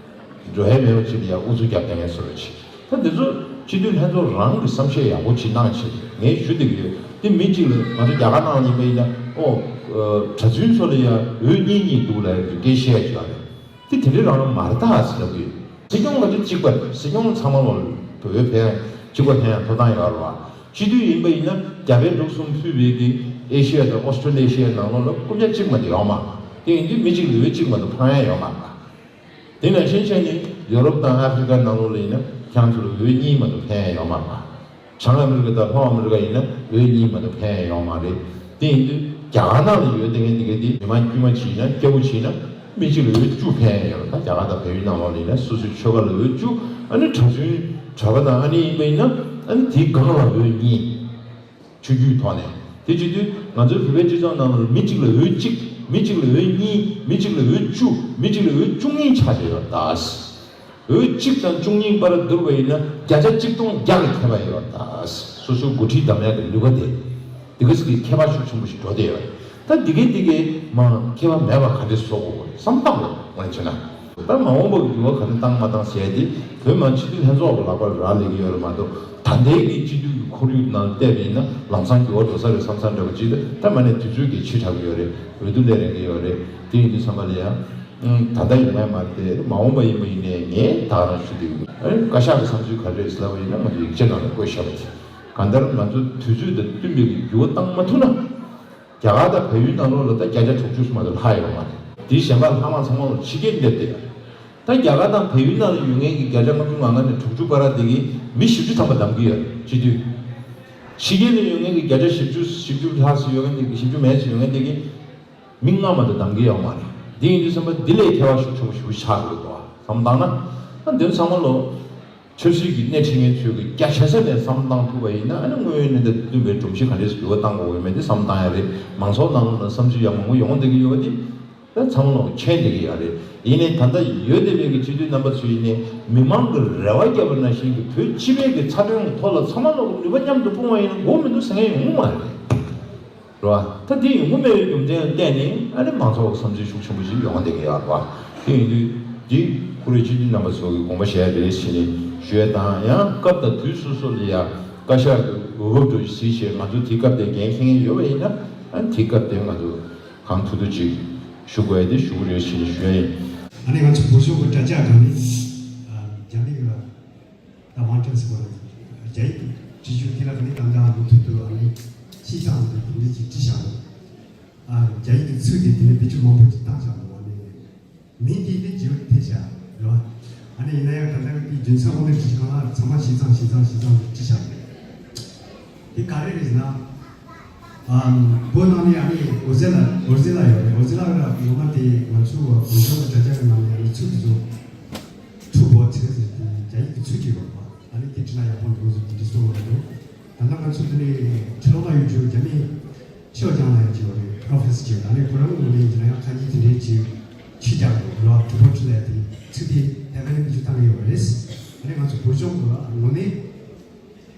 འགྲོ་ཡ་མེད་པ་ཅིག་ལ་ཡང་ཨུ་ཚུགས་རྒྱབ་བསྡད་མཁན་བཟོ་འདྲ་ཅིག་ད་འདི་ཚོ་སྤྱི་འཐུས་ལྷན་ཚོགས་རང་གི་བསམ་ཤེས་ཡག་པོ་ཅིག་གནང་བྱས་ངས་ཞུ་བསྡད་ཀྱི་ཡོད། དེ་མི་གཅིག་ལ་ང་ཚོ་རྒྱ་གར་ནང་ཡིན་པ་ཡིན་ན་ཨོ། གྲྭ་བཙུན་ཚོ་ལ་ཡང་འོས་གཉིས་གཉིས་འདུག་ལབ་ཡ་གི་སྐད་བཤད་ཡ་ཅིག་ཡོད་རེད། དེ་དེ་འདྲའི་རང་རང་མ་རེད་ད་ཟེར་ལབ་ཀྱི་ཡོད། སྲིད་སྐྱོང་ང་ཚོ་གཅིག་པ་རེད། སྲིད་སྐྱོང་ཚང་མ་ལོ་འོས་འཕེན་གཅིག་པ་འཕེན་ཡ་ཐོབ་ཐང་ཡོད་རེད་བ། སྤྱི་འཐུས་ཡིན་པ་ཡིན་ན་རྒྱ་བལ་འབྲུག་གསུམ་ཕུད་པའི་གི་ཨེ་ཤི་ཡ་དང་ཨོ་སི་ཀྲོ་ལི་ཤི་ཡའི་ནང་ལོགས་ལ་རྐུབ་བཀྱག་གཅིག་མ་གཏོགས་ཡོད་མ་རེད། དེ་ཡིན་དུས་མི་གཅིག་ལ་འོས་གཅིག་མ་གཏོགས་འཕང་ཡ་ཡོད་མ་རེད། དེ་ནང་བཞིན་བྱས་ནས་ཡོ་རོབ་དང་ཨ་ཧྥི་རི་ཀ་ནང་ལོགས་ལ་ཡིན་ན་ཁྱེད་རང་ཚོ་ལ་འོས་གཉིས་མ་གཏོགས་འཕེན་ཡ་ཡོད་མ་རེད། བྱང་ཨ་མི་རི་ཀ་དང་ལྷོ་ཨ་མི་རི་ཀ་ཡིན་ན་འོས་གཉིས་མ་གཏོགས་འཕེན་ཡ་ཡོད་མ་རེད། དེ་ཡིན་དུས་རྒྱ་གར་ནང་ལ་ཡོད་བསྡད་མཁན་འདི་ག་འདི་མི་མང་དཀྱུས་མ་བྱས་ན་སྐྱ་བོ་བྱས་ན་མི་གཅིག་ལ་འོས་བཅུ་འཕེན་ཡ་ཡོད་རེད། ད་རྒྱ་གར་དང་བལ་ཡུལ་ནང་ལོགས་ལ་ཡིན་ན་སོ་སོའི་ཆོལ་ཁ་ལ་འོས་བཅུ། ཨ་ནི་གྲྭ་བཙུན་གྲྭ་པ་དང་ཨ་ནི་ཡིན་པ་ཡིན་ན་ཨ་ནི་དེའི་སྒང་ལ་འོས་གཉིས། ཆོས་བརྒྱུད་ཐོག་ནས། དེ་བྱེད་དུས་ང་ཚོའི་བོད་པའི་སྤྱི་ཚོགས་ནང་ལ་མི་གཅིག་ལ་འོས་གཅིག་མི་གཅིག་ལ་འོས་གཉིས། མི་གཅིག་ལ་འོས་བཅུ། མི་གཅིག་ལ་འོས་བཅུ་གཉིས་ཆགས་བསྡད་ཡོད་ད། འོས་གཅིག་དང་བཅུ་གཉིས་བར་བསྡུར་བ་ཡིན་ན་བརྒྱ་ཆ་གཅིག་སྟོང་བརྒྱ་ལ་ཁྱད་པར་ཡོད་ད། སོ་སོའི་འགོ་ཁྲིད་གདམ་ཡག་གི་ནུས་པ་དེ། དེ་ག་ཙམ་གྱི་ཁྱད་པར་ཤུགས་ཆེན་པོ་ཞིག་འགྲོ་བསྡད་ཡོད། ད་འདི་གའི་འདི་གའི་མ་ཁྱད་པར་མེད་པ་ག་འདྲས་བཟོ་དགོས་དགོས་བསམ་བཏང་དགོས་ངས་བྱས་ན། ད་མ་འོངས་པ་གི་འགྱུར་བ་ག་འདྲ་བཏང་མ་བཏང་ཟེར་ཡ་དེ་བོད་མི་སྤྱི་འཐུས་ལྷན་ཚོགས་ཀྱི་ལག་པར་རག་ལས་ཀྱི་ཡོད་རེད་མ་གཏོགས། ད་ལྟའི་གི་སྤྱི་འཐུས་ཀྱི་ཁོར་ཡུག་ནང་བལྟས་པ་ཡིན་ན་ལམ་སང་འགྱུར་བ་འགྲོ་ས་རེད་བསམ་ས་འདྲ་པོ་ཅིག་ད་ད་མ་ནས་དུས་ཚོད་ཀྱི་ཕྱི་དྲགས་ཀྱི་ཡོད་རེད། འོས་བསྡུ་སླེབས་རན་གྱི་ཡོད་རེད། དེ་ཡིན་དུས་བསམ་པ་ལ་ཡང་ད་ལྟ་ཡོང་ཡ་མ་རེད་དེ་མ་འོངས་པ་ཡིན་པ་ཡིན་ནའི་ངས་ད་ག་རང་ཞུ་གི་ཡོད། ཨ་ནི་བཀའ་ཤག་གི་བསམ་ཚུལ་ག་རེ་རེད་ཟེར་ལབ་པ་ཡིན་ན་ང་ཚོ་ཡིག་ཆ་ནང་ལ་བཀོད་བཞག་པ་དེ་གང་ལྟར་ང་ཚོ་དུས་ཚོད་དང་བསྟུན་པའི་གི་འགྱུར་བ་བཏང་མ་ཐུབ་ན། རྒྱ་གར་དང་བལ་ཡུལ་ནང་ལོགས་ལ་ད་བརྒྱ་ཆ་དྲུག་ཅུ་མ་གཏོགས་ལྷག་ཡོད་མ་རེད། དེའི་གཞན་པ་ལྷག་མ་ཚང་མ་ལོག་ཕྱི་རྒྱལ་སླེབས་བསྡད་ཡོད་རེད། ད་རྒྱ་གར་དང་བལ་ཡུལ་ནང་ལ་ཡོད་མཁན་གྱི་བརྒྱ་ཆ་ལྔ་བཅུ་ང་ལྔ་ནས་དྲུག་ཅུ་བར་དེ་གི་མི་བཞི་བཅུ་ཐམ་པ་བདམས་ཀྱི་ཡོད་རེད་སྤྱི་འཐུས། ཕྱི་རྒྱལ་ལ་ཡོད་མཁན་གྱི་བརྒྱ་ཆ་བཞི་བཅུ་བཞི་བཅུ་ལྷག་ཙམ་ཡོད་མཁན་དེ་གི་བཞི་བཅུ་མེད་ཙམ་ཡོད་མཁན་དེ་གི་མི་ལྔ་མ་གཏོགས་བདམས་ཀྱི་ཡོད་མ་རེད། དེ་ཡིན་དུས་ཙམ་པ་འདི་ལས་ཁྱད་པར་ཤུགས་ཆེན་པོ་ཞིག་ཆགས་འགྲོ་གི་འདུག་བསམ་བཏང་ན། ད་འདི་ཚང་མ་ལོ། ཆབ་སྲིད་ཀྱི་སྣེ་ཁྲིད་མཁན་ཚོས་ཀྱི་རྒྱ་ཆེ་ས་ནས་བསམ་བློ་བཏང་ཐུབ་པ་ཡིན་ན་ཨ་ནི་དངོས་ཡོད་གནས་སྟངས་བསྟུན་པའི་སྒྲོམ་གཞི་ག་འདྲས་སུ་འགྱུར་བ་གཏང་དགོས་ཀྱི་མེད་དེ་བསམ་བློ་བཏང་ཡ་རེད། མང་ཚོགས་ནང་ལོགས་ལ་བསམ་ཚུལ་ཡང་མང་པོ་ཡོང་བསྡད་ཀྱི་ཡོད་པ་དེ་ ད་ཚང་མ་ལོག་མཁྱེན་བསྡད་ཀྱི་ཡོད་རེད། ཡིན་ནའི་ད་ལྟ་ཡོད་བསྡད་པའི་གི་སྤྱི་འཐུས་རྣམ་པ་ཚོ་ཡིན་ནའི་མི་མང་གི་རེ་བ་བརྒྱབ་པ་ནང་བཞིན་གྱི་བོད་སྤྱི་པའི་གི་ཚ་གྲང་གི་ཐོག་ལ་ཚང་མ་ལོག་གི་ནུས་པ་མཉམ་དུ་སྤུངས་པ་ཡིན་ན་དགོས་མི་འདུག་ཟེར་མཁན་ཡོང་གི་མ་རེད། རེད་བ། ད་འདི་ཡོང་གི་མེད་པའི་རྒྱུ་མཚན་ལ་བརྟེན་ནས་ཨ་ནི་མང་ཚོགས་བསམ་ཚུལ་ཤུགས་ཆེན་པོ་ཞིག་ཡོང་བསྡད་ཀྱི་ཡོད་རེད་བ། དེ་ཡིན་དུས་འདི་ཁོ་རའི་སྤྱི་འཐུས་རྣམ་པ་ཚོ་གི་དགོངས་པ་བཞེས་རེད་ཟེར་ནས་ཞུ་ཡ་དང་། ཡང་སྐབས་དང་དུས་སོ་སོ་ལ་ཡང་བཀའ་ཤག་གི་འོས་བབ་འགྲོ་གཞི་བྱས་ང་ཚོ་དེ་སྐབས་དེ་འགན་འཁྱེར་མཁན་ཡོད་པ་ཡིན་ན་ཨ་ནི་དེ་སྐབས་དེ་ང་ཚོ་གང་ཐུབ་ཐུབ་ཅིག་ཞུ་དགོས་ཡ་དེ་ཞུ་གི་རེད་ཞེས་ཞུ་ཡ་ཡིན། ཨ་ནི་ང་ཚོ་བོད་ལྗོངས་ཀྱི་དྲ་རྒྱ་སྒང་ནས་རྒྱ་མི་གི་ད་ཝང་ཀྲེན་ཟེར་བ་རྒྱ་ཡིག་ཏུ་བྲིས་རྒྱུ་དེ་ལ་ཨ་ནི་ད་ལྟ་མུ་མཐུད་དུ་ཨ་ནི་ཤི་ཙང་དེ་དེ་འདྲ་ཅིག་བྲིས་བཞག་འདུག་ཨ་རྒྱ་ཡིག་གི་ཚིག་དེ་དེ་ནས་བེད་སྤྱོད་མང་པོ་ཅིག་བཏང་བཞག་འདུག་ཨ་ནི། མིང་དེ་དེ་བརྗེ་བ་ཐེབས་བཞག་རེད་བ། ཨ་ནི་ཡིན་ན་ཡང་ད་ལྟ་གི་དེའི་རྒྱུ་མཚན་འོ་ན་ཅི་ཞིག་གང་ལ་ཚང་མ་ཤི་ཙང་ཤི་ཙང་ཤི་ཙང་བྲིས་བཞག་རེད། དེ་ག་རེ་རེད་ཟེར་ན། ཨམ། བོད་ནང་ནས་ཨ་ནི་འོ་ཟེ་ལ་འོ་ཟེ་ལ་ཡོད་རེད། འོ་ཟེ་ལ་ལ་ངོ་མ་དེ་ང་ཚོ་བོད་ལྗོངས་ལ་དྲ་རྒྱ་གི་ནང་ནས་ཨ་ནི་ཚུལ་དེ་ཚོ་ཐུ་བོ་ཚེ་ཟེར་དེ་རྒྱ་ཡིག་གི་ཚུལ་གྱི་ཡོད་པ། ཨ་ནི་དེ་བྲིས་ན་ཡག་པོ་འདུག་ཟེར་དེ་འདྲ་གསུངས་པ་རེད། ད་ལྟ་ང་ཚོ་དེ་ནས་ཁྲི་ལོ་མ་ཡོད་རྒྱུ་རྒྱ་མི་ཤོ་ཅང་ལ་ཡང་བྱེད་པ་རེད། པྲོ་ཕེ་སར་བྱེད་པ། ཨ་ནི་ཁོ་རང་ངོས་ནས་ཡིན་ན་ཡང་ཁ་ཉིན་དེ་འདྲའི་བྱེད་ཕྱི་རྒྱལ་དུ་ལ་གྲུ་པ་ཁྲི་ལས་དེ་ཚིག་དེ་ཐད་ཀ་ནས་བེད་སྤྱོད་བཏང་གི་ཡོད་རེད། ཨ་ནི་ང་ཚོ་བོད་ལྗོངས་ཀྱི་ངོས་ནས་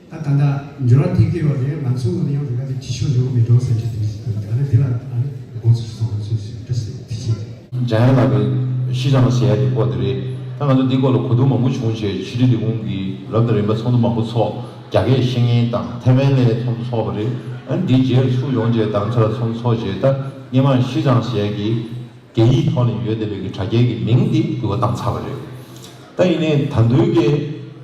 ད་ད་ལྟ་འགྱུར་བ་ཐེབས་ཀྱི་ཡོད་རེད། ང་ཚོའི་ངོས་ནས་ཡང་དེ་ག་དེ་ཕྱི་ཤོག་འགྱུར་བ་མེད་འགྲོ་བསམ་གྱི་འདུག་ཟེར་དུས། ཨ་ནི་དེ་ལ་ཨ་ནི་དགོངས་ཚུལ་གསུང་བ་ཚུལ་ཞིག་བཀྲ་ཤིས་བདེ་ལེགས། འཇམ་དབྱངས་ལགས་ཀྱིས་ཤི་ཙང་ཟེར་ཡ་དེ་སྐོར་དེ་རེད། ད་ང་ཚོ་འདི་སྐོར་ལ་གོ་བསྡུར་མང་པོ་བྱུང་བྱས་ཕྱི་དྲིལ་ལས་ཁུངས་ཀྱིས་རབ་དང་རིམ་པ་ཚོགས་འདུ་མང་པོ་ཚོགས། རྒྱ་སྐད་ཤེས་མཁན་དང་ཐའེ་ཝན་ལ་ཚོགས་འདུ་ཚོགས་པ་རེད། ཨ་ནི་འདིའི་རྗེས་ཚུར་ཡོང་བྱས་ད་ཚོ་ལ་ཚོགས་འདུ་ཚོགས་བྱས་ད་སྔོན་མ་ཤི་ཙང་ཟེར་ཡ་གི་རྒྱ་ཡིག་ཐོག་ནས་ཡོད་བསྡད་པའི་གི་དྲ་རྒྱའི་གི་མིང་འདི་འགྱུར་བ་བཏང་ཚར་བ་རེད། ད་ཡིན་ནའི་ད་མདོའི་གི་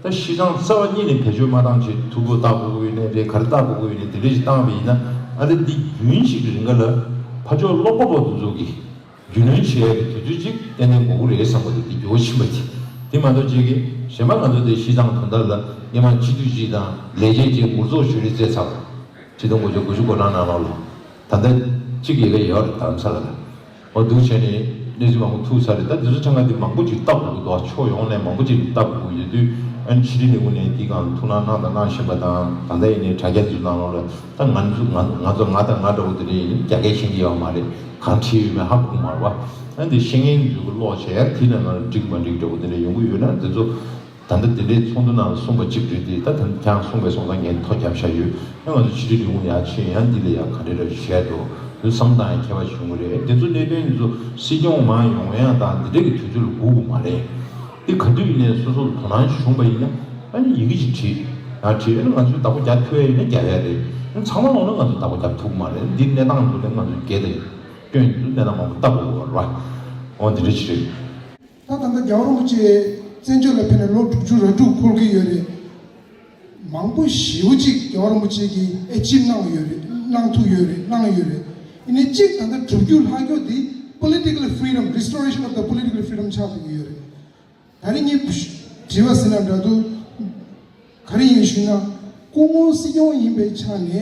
ད་ཤི་ཙང་རྩ་བ་ཉིད་ནས་བེད་སྤྱོད་མ་བཏང་བྱས་ཐུ་བོ་བཏགས་དགོས་ཀྱི་ཡོད་ནའི་རེད། ག་རེ་བཏགས་དགོས་ཀྱི་ཡོད་ནའི་དེ་འདྲ་ཞིག་བཏང་བ་ཡིན་ན་ཨ་ད་འདི་རྒྱུན་ཞིག་གི་རིང་ག་ལ་ཕར་ཕྱོགས་ཀློག་པ་པོ་དེ་ཚོ་གི་རྒྱུས་ལོན་བྱེད་ཡག་གི་དུས་ཚོད་ཅིག་ཏན་ཏན་དགོས་ཀྱི་རེད་བསམ་གྱི་འདུག་དེ་འགྱུར་བ་ཕྱིན་པ་དེ། དེ་མ་གཏོགས་ཅིག་གི་གཞན་པ་ང་ཚོ་དེ་ཤི་ཙང་དོན་དག་ལ་སྔོན་མ་སྤྱི་འཐུས་ཅིག་དང་ལས་བྱེད་ཅིག་ངོ་ཚོགས་ཞུ་རེས་བཙལ་ཚར། ཆིག་སྟོང་དགུ་བརྒྱ་དགུ་བཅུ་གོ་གྲངས་ནང་ལོགས་ལ། ད་ལྟ་གཅིག་ཡི་གེ་ཡོད་རེད་རྡ་རམ་ས་ལ་ལ། འོ་འདུག་བྱས་ནས་གནས་ཚུལ་མང་པོ་ཐུག་ཚར་རེད། ད་འདི་ཚོ་ཆ་ཚང་འདི་མང་པོ་ཅིག་ལྟ་དགོས་ཀྱི་འདུག་ཕྱོགས་ཡོངས་ནས་མང་པོ་ཅིག་ལྟ་དགོས་ཀྱི་ཡོད་དུས། ཨ་ནི་ཕྱི་དྲིལ་ལས་ཁུངས་ནས་འདི་སྒང་ཐུགས་སྣང་གནང་དང་གནང་བཞིན་པ་དང་། ད་ལྟ་ཡིན་ནའི་དྲ་རྒྱ་འདི་ཚོ་ནང་ལོགས་ལ་ད་ང་ཚོ་ང་ང་ཚོ་ང་དང་ང་འདྲ་བོ་དེ་འདྲ་ཡིན་རྒྱ་སྐད་ཤེས་ཀྱི་ཡོད་མ་རེད། གང་བྲིས་ཡོད་མེད་ཧ་གོ་གི་མ་རེད་བ། ཨ་ནི་འདི་ཤེས་མཁན་ཚོ་གི་ཀློག་བྱས་ཡ་དེ་ནང་ལ་འགྲིག་མ་འགྲིག་འདྲ་བོ་དེ་འདྲ་ཡོང་གི་ཡོད་ན་འདི་ཚོ། ད་ལྟ་དེ་འདྲའི་ཚོགས་འདུ་ནང་ལ་གསུངས་པ་གཅིག་རེད་དེ། ད་ད་ཁྱེད་རང་གསུངས་པའི་སོང་ཙང་ངས་ཐོ་རྒྱབ་བཞག་ཡོད། ཨེ་ང་ཚོ་ཕྱི་དྲིལ་ལས་ཁུངས་ཡར་ཕྱིན་ཡང་འདི་ལ་ཡང་ག་འདྲ་འདྲ་བཤད་འདུག་དུས་བསམ་བཏང་ཡང་ཁྱད་པར་བྱུང་གི་རེད། དེ་ཚོ་གནད་དོན་འདི་ཚོ་སྲིད་སྐྱོང་མར་ཡོང་ཡང་དང་འདི་འདྲ་གི་དུས་ཚོད་ལ་སྒུག་དགོས་མ་རེད། འདི་ག་དུས་ཡིན་ནའི་སོ་སོ་ལ་དོ་སྣང་བྱུང་བ་ཡིན་ན་ཨ་ནི་ཡི་གེ་ཅིག་བྲིས། ཡང་བྲིས་ཨ་ནི་ང་ཚོས་བདག་པོ་རྒྱག་ཐུབ་ཡ་ཡིན་ན་རྒྱག་ཡ་རེད། ཨ་ནི་ཚང་མ་ལོག་ན་ང་ཚོས་བདག་པོ་རྒྱག་ཐུབ་ཀྱི་མ་རེད། འདི་གནས་སྟངས་འདི་ཚོ་ལ་ང་ཚོས་སྒེར་དང་སྐྱོན་འདི་ཚོ་གནས་སྟངས་མང་པོ་ལྟ་དགོས་ཀྱི་རེད་བ། འོ་འདི་འདྲ་ཅིག་རེད། ད་ད་ལྟ་རྒྱལ་བ་རིན་པོ་ཆེ་བཙན་བྱོལ་ལ་ཕེབས་ནས་ལོ་དྲུག་ཅུ་རེ་དྲུག་འཁོར་གྱི་ཡོད་རེད། མང་པོ་ཞེ་པོ་ཅིག་རྒྱལ་བ་རིན་པོ་ཆེ་གིས་ཨེ་ཅིབ་གནང་ཡོད་རེད། གནང་ཐུབ་ཡོད་རེད། གནང་ཡོད་རེད། ཡིན་ནའི་གཅིག་ད་ལྟ་དྲུག་ཅུ་ལྷག་རྒྱུ་འདི་political freedom, restoration of the political freedom ཆགས་ཐུབ་ཀྱི་ཡོད་རེད། ད་རིང་ངས་དྲི་བ་ཟེར་ན་འདྲ་འདུག་ག་རེ་ཡིན་ཞུས་ན། སྐུ་ངོ་སྲིད་སྐྱོང་ཡིན་པའི་ཆ་ནས་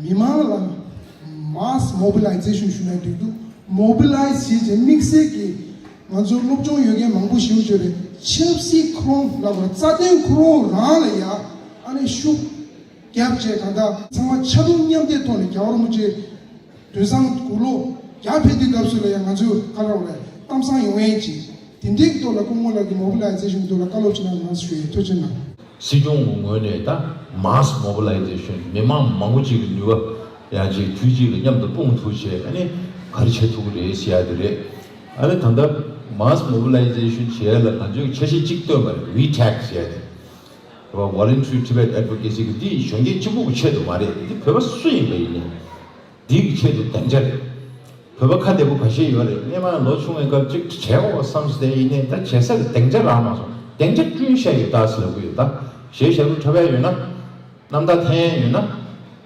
མི་མང་ལ་mass mobilization ཞུས་ན་འགྲིག་འདུག mobilize བྱས་རྗེས་དམིགས་བསལ་གྱིས་ང་ཚོ་སློབ་སྦྱོང་ཡོད་མཁན་མང་པོ་ཞིག་ཡོད་རེད། ཆབ་སྲིད་ཁོ་རང་ལབ་དགོས་རེད། རྩ་དོན་ཁོ་རང་རང་ལ་ཡ་ཨ་ནི་ཤུགས་རྒྱབ་བྱས་གང་ལྟར་ཚང་མ་ཆ་མཐུན་མཉམ་འདེགས་ཐོག་ནས་རྒྱལ་བ་རིན་པོ་ཆེ་དུས་བཟང་དགུང་ལོ་བརྒྱ་ཕེབས་དུས་སྐབས་སུ་ལ་ཡང་ང་ཚོས་ག་རེ་རེད་གཏམ་བཟང་ཡོང་ཡས་ཅིག་དེ་འདྲའི་ཐོག་ལ་སྐུ་ངོ་ལགས་ཀྱི་mobilization གི་ཐོག་ལ་བཀའ་སློབ་ཅིག་གནང་རོགས་གནང་ཞུ་ཡས། ཐུགས་རྗེ་གནང་། སྲིད་སྐྱོང་གི་ངོས་ནས་ད་mass mobilization མི་མང་མང་པོ་ཅིག་གི་ནུས་པ་ཡང་ཅིག་དུས་གཅིག་ལ་མཉམ་དུ་སྤུངས་ཐུབ་བྱས་ཨ་ནི་ག་རེ་བྱེད་ཐུབ་ཀྱི་རེད་ཟེར་ཡ་དེ་རེད། ཨ་ནི་ད་ལྟ་mass mobilization བྱས་ལ་ང་ཚོས་འཆར་གཞི་གཅིག་བཏོན་པ་རེད། ཝི་ཊེག་ཟེར་ཡ་དེ། Voluntary Tibet Advocacy གི་འདི་གཞོན་སྐྱེས་གཅིག་པུ་གི་ཆེད་དུ་མ་རེད། འདི་བོད་པ་སུ་ཡིན་པ་ཡིན་ནའི་འདི་གི་ཆེད་དུ་སྡིངས་ཆ་རེད། བོད་པ་ཁ་བདེ་པོ་ཁ་ཤས་ཡོད་རེད། སྔོན་མ་ལོ་ཆུང་བའི་སྐབས་ཅིག་བྱས་འོ་བསམ་སྟེ་ཡིན་ནའི་ད་བྱེད་ས་གི་སྡིངས་ཆ་རག་མ་སོང་། སྡིངས་ཆ་བསྐྲུན་བཞག་ཡོད་ད་ཟེར་ལབ་ཀྱི་ཡོད་ད། གཞས་ཞབས་བྲོ་འཁྲབ་ཡ་ཡོད་ན། རྣམ་ཐར་འཐེན་ཡ་ཡོད་ན།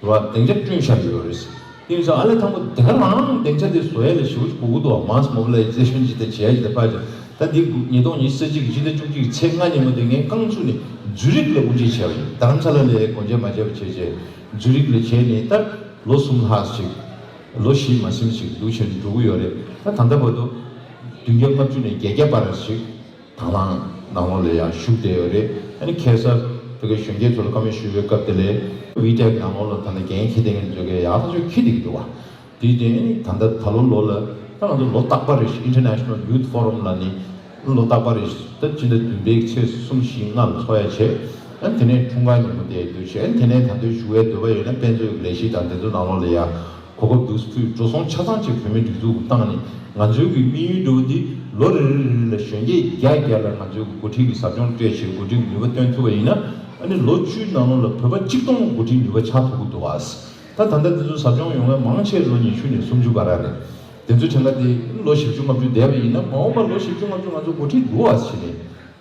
རེད་བ། སྡིངས་ཆ་བསྐྲུན་བཞག་ཡོད་རེད། དེ་ཡིན་ཙང་ཨ་ལས་དང་པོ་དེ་ག་རང་སྡིངས་ཆ་དེ་བཟོ་ཡ་ལ་ཞེ་པོ་ཅིག་དགོས་ཀྱི་འདུག mass mobilization ཅིག་དང་བྱས་ཅིག་དང་ཕར་ཅིག་ད་འདི་ཉིས་སྟོང་ཉི་ཤུ་རྩ་གཅིག་གི་ཕྱི་ཟླ་བཅུ་གཅིག་གི་ཚེས་ལྔ་ཉིན་མོ་དེ་ངས་རྐང་བཙུགས་ནས་ཛུ་རིག་ལ་དབུ་འབྱེད་བྱས་པ་ཡིན། རྡ་རམ་ས་ལ་ལ་སྒོ་འབྱེད་མ་བྱས་པ་བྱས་བྱས་ཛུ་རིག་ལ་བྱས་ནས་ད་ལོ་གསུམ་ལྷག་ཅིག་ལོ་བཞི་མ་ཟིན་ཅིག་འདུག་བྱས་ནས་འགྲོ་གི་ཡོད་རེད། ད་ད་ལྟ་བར་དུ་བདུན་བརྒྱ་ལྔ་བཅུ་ནས་བརྒྱད་བརྒྱ་བར་ཅིག་དང་བླངས་ནང་ལོགས་ལ་ཡང་ཞུགས་བསྡད་ཡོད་རེད། ཨ་ནི་ཁ་སང་བོད་ཀྱི་གཞོན་སྐྱེས་ཚོ་ལ་བཀའ་མོལ་ཞུ་བའི་སྐབས་དེ་ལ་ཝི་ཊེག་ནང་ལོགས་ལ་ད་ལྟ་འགན་འཁྱེར་བསྡད་མཁན་ཚོ་གིས་ཡག་ཐག་ཆོད་འཁྱེར་བསྡད་ཀྱི་འདུག་བ། དེའི་རྐྱེན་ཨ་ནི་ད་ལྟ་ད་ལོ་ལོ་ལ་ ང་ཚོ་ལོ་རྟག་པར་རེ་ཞིག་International Youth Forum ལ་ནི་ལོ་རྟག་པར་རེ་ཞིག་ད་ཕྱི་ཟླ་བདུན་པའི་ཚེས་གསུམ་བཞི་ལྔ་ལ་ཚོགས་ཡ་བྱས། ཨ་ནི་དེ་ནས་འཁྲུངས་སྐར་ཉིན་མོ་དེ་དུས་བྱས། ཨ་ནི་དེ་ནས་ད་ལྟའི་ཞུ་བའི་འདོད་པ་ཡོད་ན་དཔེ་མཛོད་ཀྱི་ལས་གཞི་དང་དེ་ཚོ་ནང་ལོགས་ལ་ཡ་གོ་སྐབས་འདུག་སེ་ཕུལ། འགྲོ་སོང་ཆ་ཚང་ཅིག་བོད་མིའི་སྒྲིག་འཛུགས་ཀྱིས་བཏང་ནས། ང་ཚོའི་གི་དམིགས་ཡུལ་འདྲ་བོ་འདི་ལོ་རེ་རེ་རེ་ལ་གཞོན་སྐྱེས་བརྒྱ་བརྒྱ་ལ་ང་ཚོའི་གི་འགོ་ཁྲིད་ཀྱི་ཟབ་སྦྱོང་སྤྲད་བྱས་འགོ་ཁྲིད་ཀྱི་ནུས་པ་བཏོན་ཐུབ་པ་ཡིན་ན། ཨ་ནི་ལོ་བཅུའི་ནང་ལོགས་ལ་བོད་པ་གཅིག་སྟོང་འགོ་ཁྲིད་ནུས་པ་ཆགས་ཐུབ་ཀྱི་འདུག་ཨ། ད་ད་ལྟ་འདི་ཚོ་ཟབ་སྦྱོང་ཡོང་མཁན་མང་ཆེ་ལོ་ཉི་ཤུ་ནས་སུམ་ཅུ་བར་རེད། དེ་ཚོ་གྲངས་ཀ་དེ་ལོ་བཞི་བཅུ་ལྔ་བཅུ་བསྡད་པ་ཡིན་ན། མ་འོངས་པ་ལོ་བཞི་བཅུ་ལྔ་བཅུ་ང་ཚོ་འགོ་ཁྲིད་འདུག་ཨ་ཟེར་ནས་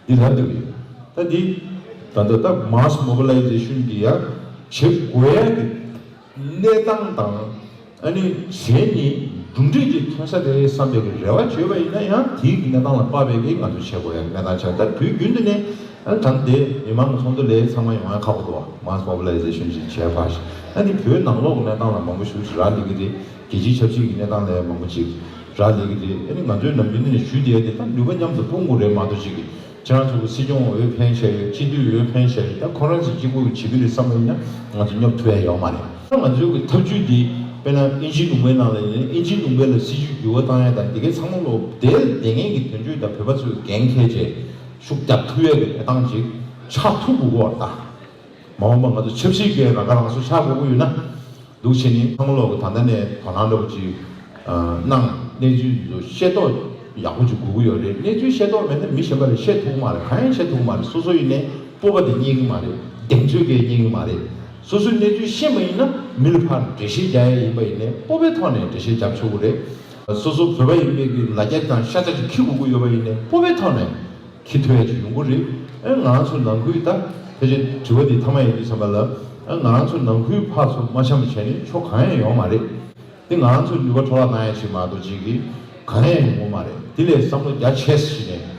འདི་ལབ་བསྡད་ཀྱི་ཡོད། ད་འདི་ད་ལྟ་ད་mass mobilization གི་ཡ་བྱེད་དགོས་ཡ་གི་གནས་སྟངས་དང་། ཨ་ནི་གཞན་ནི་གྲུབ་འབྲས་ཅིག་ཐོན་ས་རེད་བསམ་པའི་གི་རེ་བ་བྱོས་པ་ཡིན་ན་ཡང་། དེའི་གི་གནས་སྟངས་ལ་དཔག་པའི་གི་ང་ཚོ་བྱེད་དགོས་ཡ་གནས་སྟངས་ཆགས། ད་དུས་རྒྱུན་དུ་ནས། ཨ་ད་དེ་མི་མང་གི་ཚོགས་འདུ་ལས་ཚང་མ་ཡོང་ཡ་ཁག་པོ་འདུག mass mobilization ཅིག་བྱས་པ་ཞིག་ཨ་ནི་བོད་ནང་ལོགས་ཀྱི་གནས་སྟངས་ལ་མང་པོ་ཞིག་རག་ལས་ཀྱི་རེད། རྒྱལ་སྤྱིའི་ཆབ་སྲིད་ཀྱི་གནས་སྟངས་ལ་མང་པོ་ཅིག་རག་ལས་ཀྱི་རེད། ཨ་ནི་ང་ཚོའི་ནམ་རྒྱུན་ནས་ཞུས་བསྡད་དེ་ད་ནུས་པ་མཉམ་དུ་སྤུངས་དགོས་རེད་མ་གཏོགས། ཅིག་གི་ཁྱེད་རང་ཚོ་གི་སྲིད་སྐྱོང་འོས་འཕེན་བྱས་ཡོད། སྤྱི་འཐུས་འོས་འཕེན་བྱས་ཡོད། ད་ཁོ་རང་ཚོ་གཅིག་པུ་གི་བྱེད་ཀྱི་རེད་བསམ་པ་ཡིན་ན་ང་ཚོ་སྙོབ་ཐུབ་ཡ་ཡོད་མ་རེད། ད་ང་ཚོའི་གི་ཐབས་ཇུས་འདི་དཔེར་ན་ཨིན་ཇིའི་ལུང་པའི་ནང་ལ་ཡིན་ན་ཨིན་ཇིའི་ལུང་པ་ལ་སྲིད་ཇུས་འགྱུར་བ་བཏང་ཡ་དང་། འདི་གའི་ཚང་མ་ལོ་དེར་བསྡད་མཁན་གྱི་དོན་གཅོད་དང་བོད་པ་ཚོས་འགན་འཁྱེར་བྱས་ཤུགས་རྒྱག་ཐུབ་ཡ་གི་གནས་སྟངས་ཅིག་ཆགས་ཐུབ་དགོས་ཀྱི་ཡོད་རེད་ད། མ་འོངས་པ་ང་ཚོ་ཆབ་སྲིད་ཀྱི་རང་ཁ་རང་གསོ་ཆགས་དགོས་ཀྱི་ཡོད་ན། འདུག་བྱས་ནས་ཚང་མ་ལོག་གི་ད་ལྟ་ནས་དོ་སྣང་འདྲ་བོ་ཅིག་ཨ་གནང་། གནས་ཚུལ་འདི་ཚོ་ཤེས་རྟོགས་ཡག་པོ་ཅིག་དགོས་ཀྱི་ཡོད་རེད། གནས་ཚུལ་ཤེས་རྟོགས་མེད་ན་མི་གཞན་པ་ལ་བཤད་ཐུབ་ཀྱི་མ་རེད། གང་ཡང་བཤད་ཐུབ་ཀྱི་མ་རེད། སོ་སོ་ཡིན་ནའི་སྤོབས་པ་དེ་རྙེད་ཀྱི་མ་རེད། གདེང་ཚོད་ཀྱང་རྙེད་ཀྱི་མ་རེད། སོ་སོའི་གནས་ཚུལ་ཤེས་པ་ཡིན་ན་མི་ལ་ཕར་འགྲེལ་བཤད་རྒྱག་ཡ་ཡིན་པ་ཡིན་ནའི་སྤོབས་པའི་ཐོག་ནས་འགྲེལ་བཤད་རྒྱབ་ཆོག་གི་རེད། སོ་སོ་བོད་པ་ཡིན་པའི་གི་ལ་རྒྱ་དང་ཤ་ཚ་ཅིག་འཁྱེར་དགོས་ཀྱི་ཡོད་པ་ཡིན་ནའི་སྤོབས་པའི་ཐོག་ནས་འཁྱེར་ཐུབ་ཡ་ཅིག་ཡོང་གི་རེད། ཨེ་ང་རང་ཚོ་ནང་ཁུལ་ད་ཕལ་ཆེར་དྲི་བ་འདི་མཐའ་མ་ཡིན་དུས་ཙམ་པ་ལ། ཨེ་ང་རང་ཚོ་ནང་ཁུལ་ཕར་ཚུར་མ་འཆམ་བྱས་ནས་ཕྱོགས་གང་ཡང་ཡོང་མ་རེད། འདི་ང་རང་ཚོ་ནུས་པ་འཕྲོ་བརླག་བཏང་ཡ་ཞིག་མ་གཏོགས་ཅིག་གི་གང་ཡང་ཡོང་གི་མ་རེད། འདི་ལས་བསམ་བློ་རྒྱ་ཆེ་ཞིག་ནས་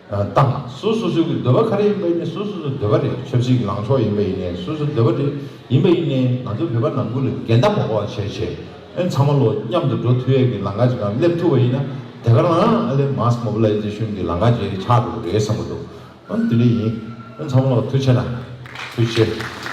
ཨ་བཏང་། སོ་སོ་སོ་གི་འདོད་པ་ག་རེ་ཡིན་པ་ཡིན་ནའི། སོ་སོ་སོ་འདོད་པ་རེད། ཆབ་སྲིད་ཀྱི་ལངས་ཕྱོགས་ཡིན་པ་ཡིན་ནའི། སོ་སོ་འདོད་པ་རེད། ཡིན་པ་ཡིན་ནའི་ང་ཚོ་བོད་པ་ནང་ཁུལ་ལ་འགལ་ཟླ་མ་དགོས་པ་བྱས་བྱས། ཨེ་ཚང་མ་ལོ་མཉམ་དུ་འགྲོ་ཐུབ་ཡས་ཀྱི་ལམ་ཁ་ཅིག་ལ་སླེབས་ཐུབ་པ་ཡིན་ན། དེ་ག་རང་ཨ་ལས་mass mobilization གི་ལམ་ཁ་ཅིག་ཆགས་འགྲོ་གི་རེད་བསམ་གྱི་འདུག་ཨ་འདི་འདྲ་ཡིན། ཨ་ཚང་མ་ལོ་ཐུགས་རྗེ་གནང་། ཐུགས་རྗེ་ཆེ།